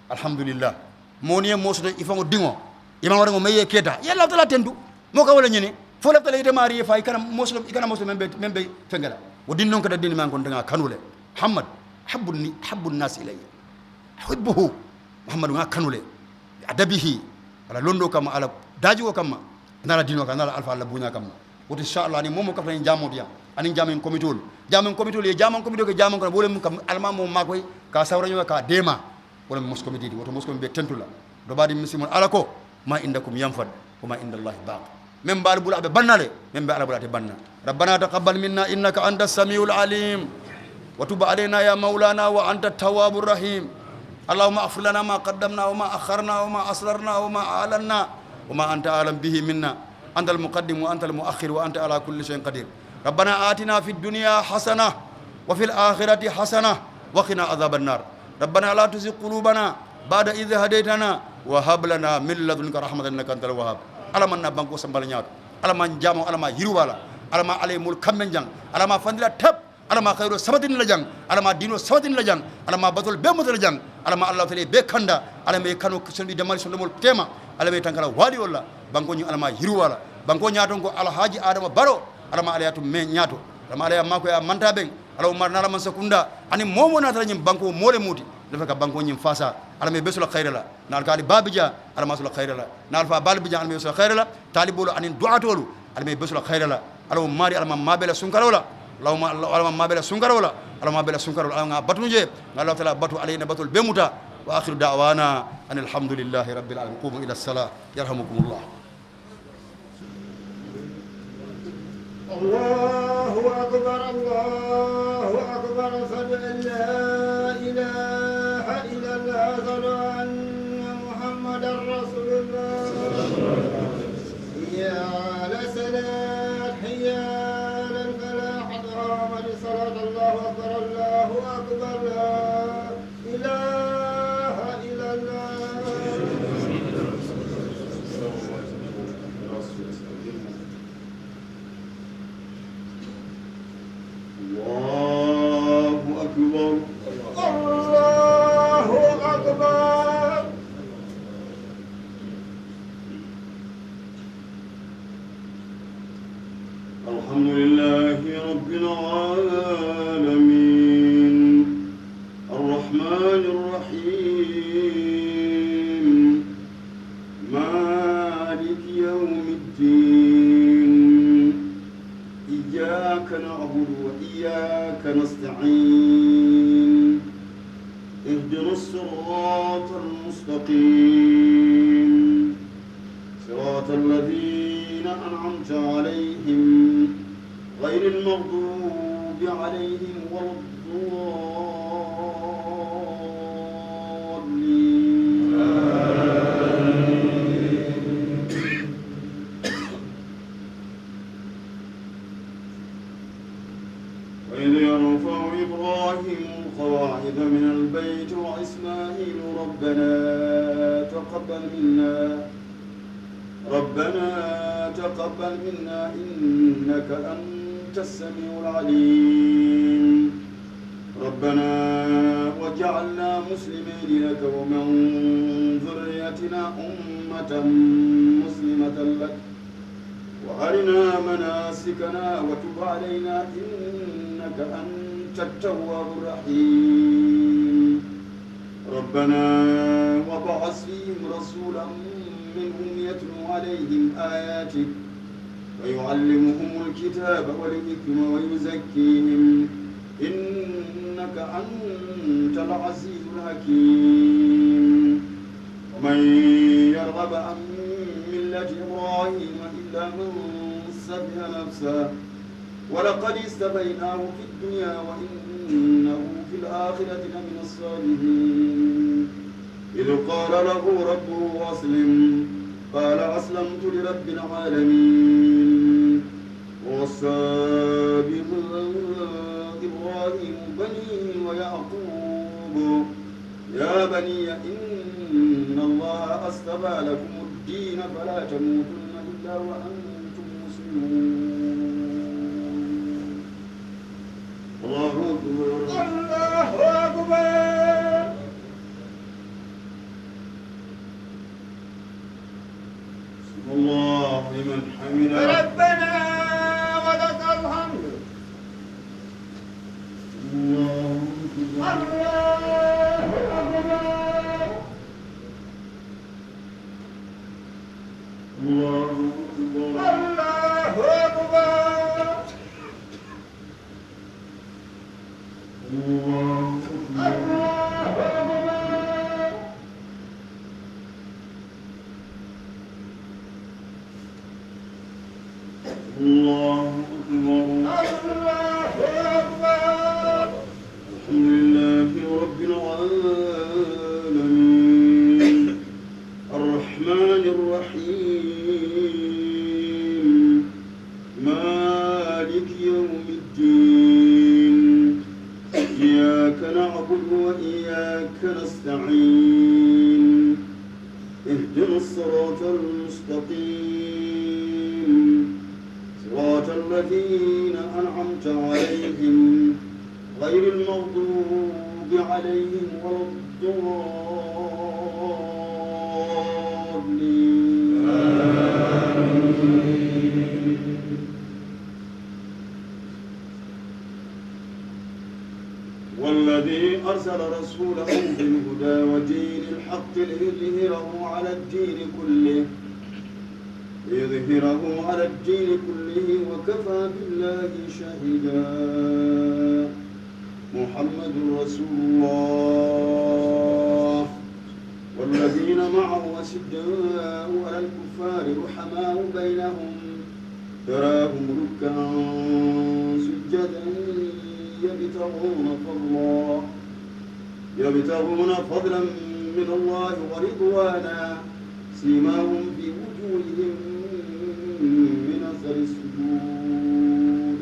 Alhamdulillah. Moni e mosoto ifango dingo. Ima warango meye keta. Ya Allah Taala tendu. Mo ka wala ñini. Fo la Taala ite mari fa ikana mosoto, ikana mosoto men be, men be fengala. O din non kada din man kon daga kanule. Muhammad, habbun ni, habbun nas ilayya. Hubbuhu. Muhammadu nga kanule. Adabihi. Ala londo kama, ala daji o kama. Nala dino kama, nala alfa ala buña kama. Woto inchallah ni momo kafta en jamoto ya. Anin jamin komitol. Jamin komitol ye jamin komitol ke jamin kono bolem kam almamo makoy ka sawraño ka dema. Wala mos komitidi, woto mos komi be tentula. Do badi misimon ala ko, ma indakum yanfad, wa ma indallahi baq. Men bal bula be bannale, men be ala bula te banna. ربنا تقبل منا إنك أنت السميع العليم وتب علينا يا مولانا وأنت التواب الرحيم. اللهم اغفر لنا ما قدمنا وما أخرنا وما أسررنا وما أعلنا وما أنت أعلم به منا. أنت المقدم وأنت المؤخر وأنت على كل شيء قدير. ربنا آتنا في الدنيا حسنة وفي الآخرة حسنة وقنا عذاب النار. ربنا لا تزغ قلوبنا بعد إذ هديتنا وهب لنا من لدنك رحمة إنك أنت الوهاب. Ala man na banko sambala ñaato. Ala man jamo, ala ma yiruwala. Ala ma alay mul kamben jang. Ala ma fandila tap. Ala ma khayro sabatin la jang. Ala ma dino sabatin la jang. Ala ma batol be mutal jang. Ala ma Allah tale be kanda. Ala me kanu son bi damari son mol tema. Ala me tankala wali wala. Banko ñu ala ma yiruwala. Banko ñaaton ko Alhaji Adama Baro. Ala ma alayatu me ñaato. Ala ma alaya mako ya manta ben. Ala umar nala man sakunda. Ani momo na tala ñim banko mole muti. Nafa ka banko ñim fasa. Ala me besula khairala. Na alkali babija. Ala ma sula khairala. Na alfa balbija. Ala me besula khairala. Talibolo anin du'atolu. Ala me besula khairala. Ala mari ala ma mabela sunkarola. Ala ma ala ma mabela sunkarola. Ala ma bela sunkarola. Ala nga batunje. Nga Allah taala batu alayna batul bemuta. وآخر دعوانا أن الحمد لله رب العالمين. قوموا إلى الصلاة يرحمكم الله. الله أكبر، الله أكبر، أشهد أن لا إله إلا الله، أشهد أن محمدا رسول الله. حي على الصلاة، حي على الفلاح، قد قامت الصلاة، الله أكبر، الله أكبر، لا إله إلا الله. الله أكبر. الله أكبر. الحمد لله رب العالمين. الرحمن الرحيم. مالك يوم الدين. إياك نعبد وإياك نستعين. اهدنا الصراط المستقيم. صراط الذين أنعمت عليهم غير المغضوب عليهم ولا الضالين. وإذ يرفع إبراهيم القواعد من البيت منا. ربنا تقبل منا إنك أنت السميع العليم. ربنا واجعلنا مسلمين لك ومن ذريتنا أمة مسلمة لك وأرنا مناسكنا وتب علينا إنك أنت التواب الرحيم. ربنا وابعث فيهم رسولا منهم يتلو عليهم آياتك ويعلمهم الكتاب والحكمة ويزكيهم إنك أنت العزيز الحكيم. ومن يرغب عن ملة إبراهيم إلا من سفه نفسه ولقد اصطفيناه في الدنيا وإنه في الآخرة لمن الصالحين. إذ قال له ربه أسلم قال أسلمت لرب العالمين. ووصى بها إبراهيم بنيه ويعقوب يا بني إن الله اصطفى لكم الدين فلا تموتن إلا وأنتم مسلمون. الله أكبر. الله أكبر. سمع الله لمن حمده. ربنا ولك الحمد. الله أكبر. الله أكبر. الله أكبر. الله أكبر. الله أكبر. الله أكبر. الله أكبر. الله أكبر. الحمد لله رب العالمين. الرحمن الرحيم. مالك يوم الدين. إياك نعبد وإياك نستعين. اهدنا الصراط المستقيم. صراط الذين أنعمت عليهم غير المغضوب عليهم ولا الضالين. آمين. والذي أرسل رسوله بالهدى ودين الحق ليظهره على الدين كله، ليظهره على الدين كله وكفى بالله شهيدا. محمد رسول الله والذين معه أشداء على الكفار رحماء بينهم تراهم ركعا سجدا يبتغون فضلا يبتغون فضلا من الله ورضوانا سيماهم في وجوههم من أثر السجود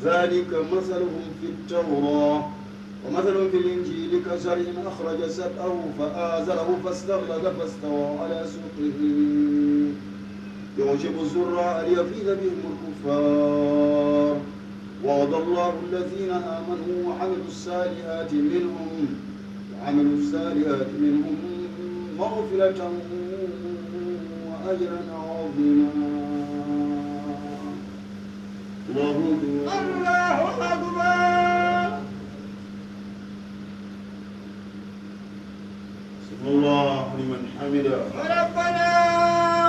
ذلك مثلهم في التوراة ومثلهم في الإنجيل كزرع أخرج شطأه فآزره فاستغلظ فاستوى على سوقه يعجب الزراع ليغيظ بهم الكفار وعد الله الذين آمنوا وعملوا الصالحات منهم وعملوا الصالحات منهم مغفرة وأجرا عظيما. الله أكبر. الله أكبر. سمع الله لمن حمده. ربنا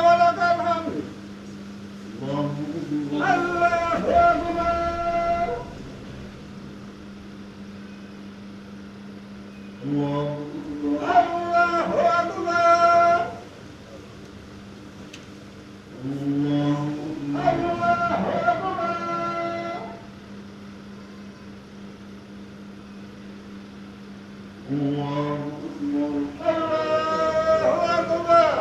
ولك الحمد. الله أكبر. الله أكبر. الله أكبر. الله أكبر. الله أكبر. الله أكبر. الله أكبر. الله أكبر.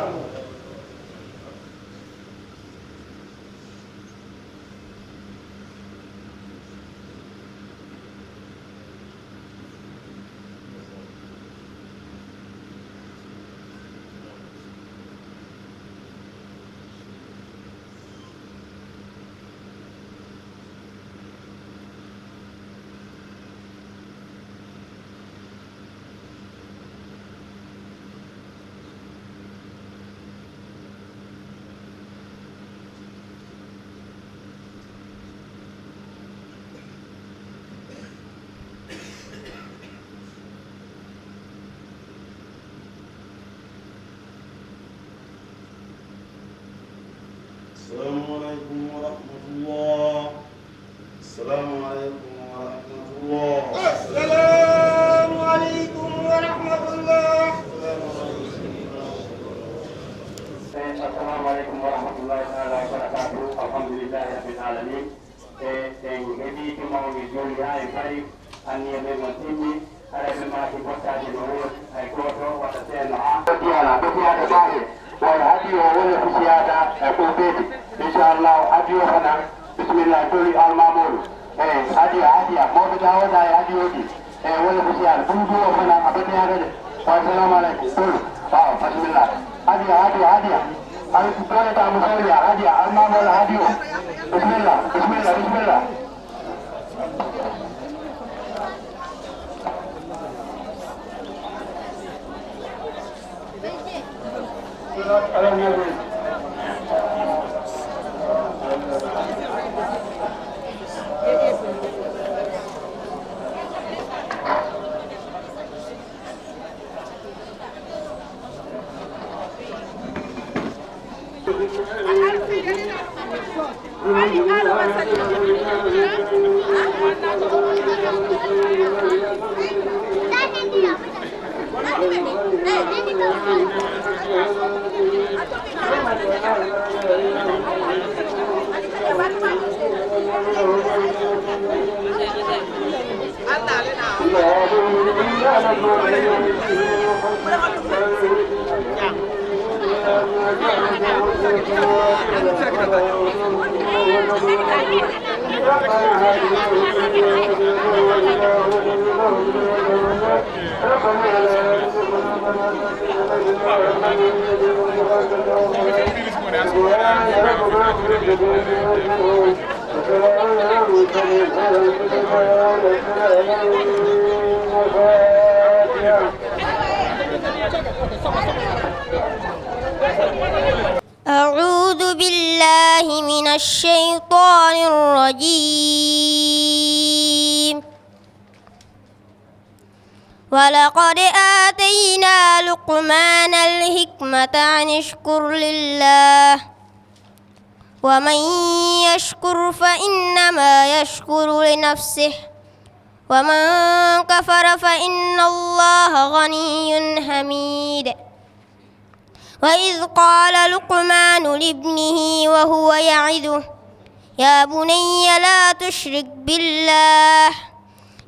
السلام عليكم ورحمة الله. السلام عليكم ورحمة الله. السلام عليكم ورحمة الله. السلام عليكم ورحمة الله تعالى وبركاته. الحمد لله رب العالمين. E, en heɓii juma, o min julli haa en parii, anniya men on timmi, haray ɓe maaki bottaaji no woodi, hay gooto waɗa seeno haa. Ɓe fiyaade baahe, won hadiyo woni ko fiyaada e ko beeti. Inchallah, hadiyo fana, bisimilla, toli almamoolu. E, hadiya, hadiya, mawɓe tawoɗa e hadiyooji. E, woni ko fiyaade, ɗum ɗum o fana, a ɓe fiyaade de. Wa assalamu aleykum, toli. Waaw, bisimilla. Hadiya, hadiya, hadiya. Ay, ko tawata mo sawya, hadiya, almamo wala hadiyo. Bismillah, bismillah, bismillah. أعوذ بالله من الشيطان الرجيم. ولقد آتينا لقمان الحكمة أن اشكر لله ومن يشكر فإنما يشكر لنفسه ومن كفر فإن الله غني حميد. وإذ قال لقمان لابنه وهو يعظه يا بني لا تشرك بالله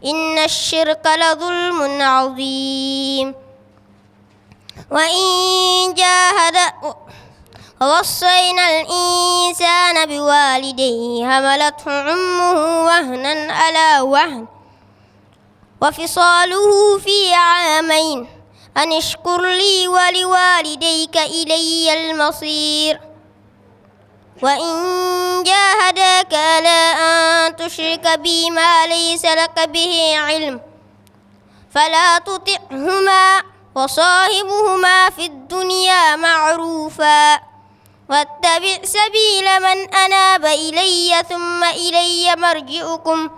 إن الشرك لظلم عظيم. وإن جاهدا ووصينا الإنسان بوالديه حملته أمه وهنا على وهن وفصاله في عامين أن اشكر لي ولوالديك إلي المصير. وإن جاهداك على أن تشرك بي ما ليس لك به علم فلا تطعهما وصاحبهما في الدنيا معروفا واتبع سبيل من أناب إلي ثم إلي مرجعكم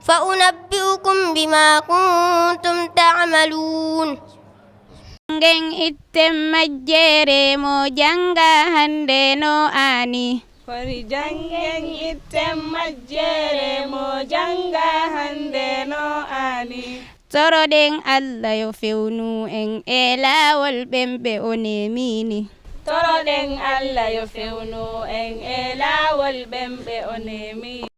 فأنبئكم بما كنتم تعملون. Janngen itten majjere mo jannga hannde no aani. Fori janngen itten majjere mo jannga hannde no aani. Toroɗen Allah yo fewnu en e laawol ɓen ɓe o nemini. Toroɗen Allah yo fewnu en e laawol ɓen ɓe o nemini.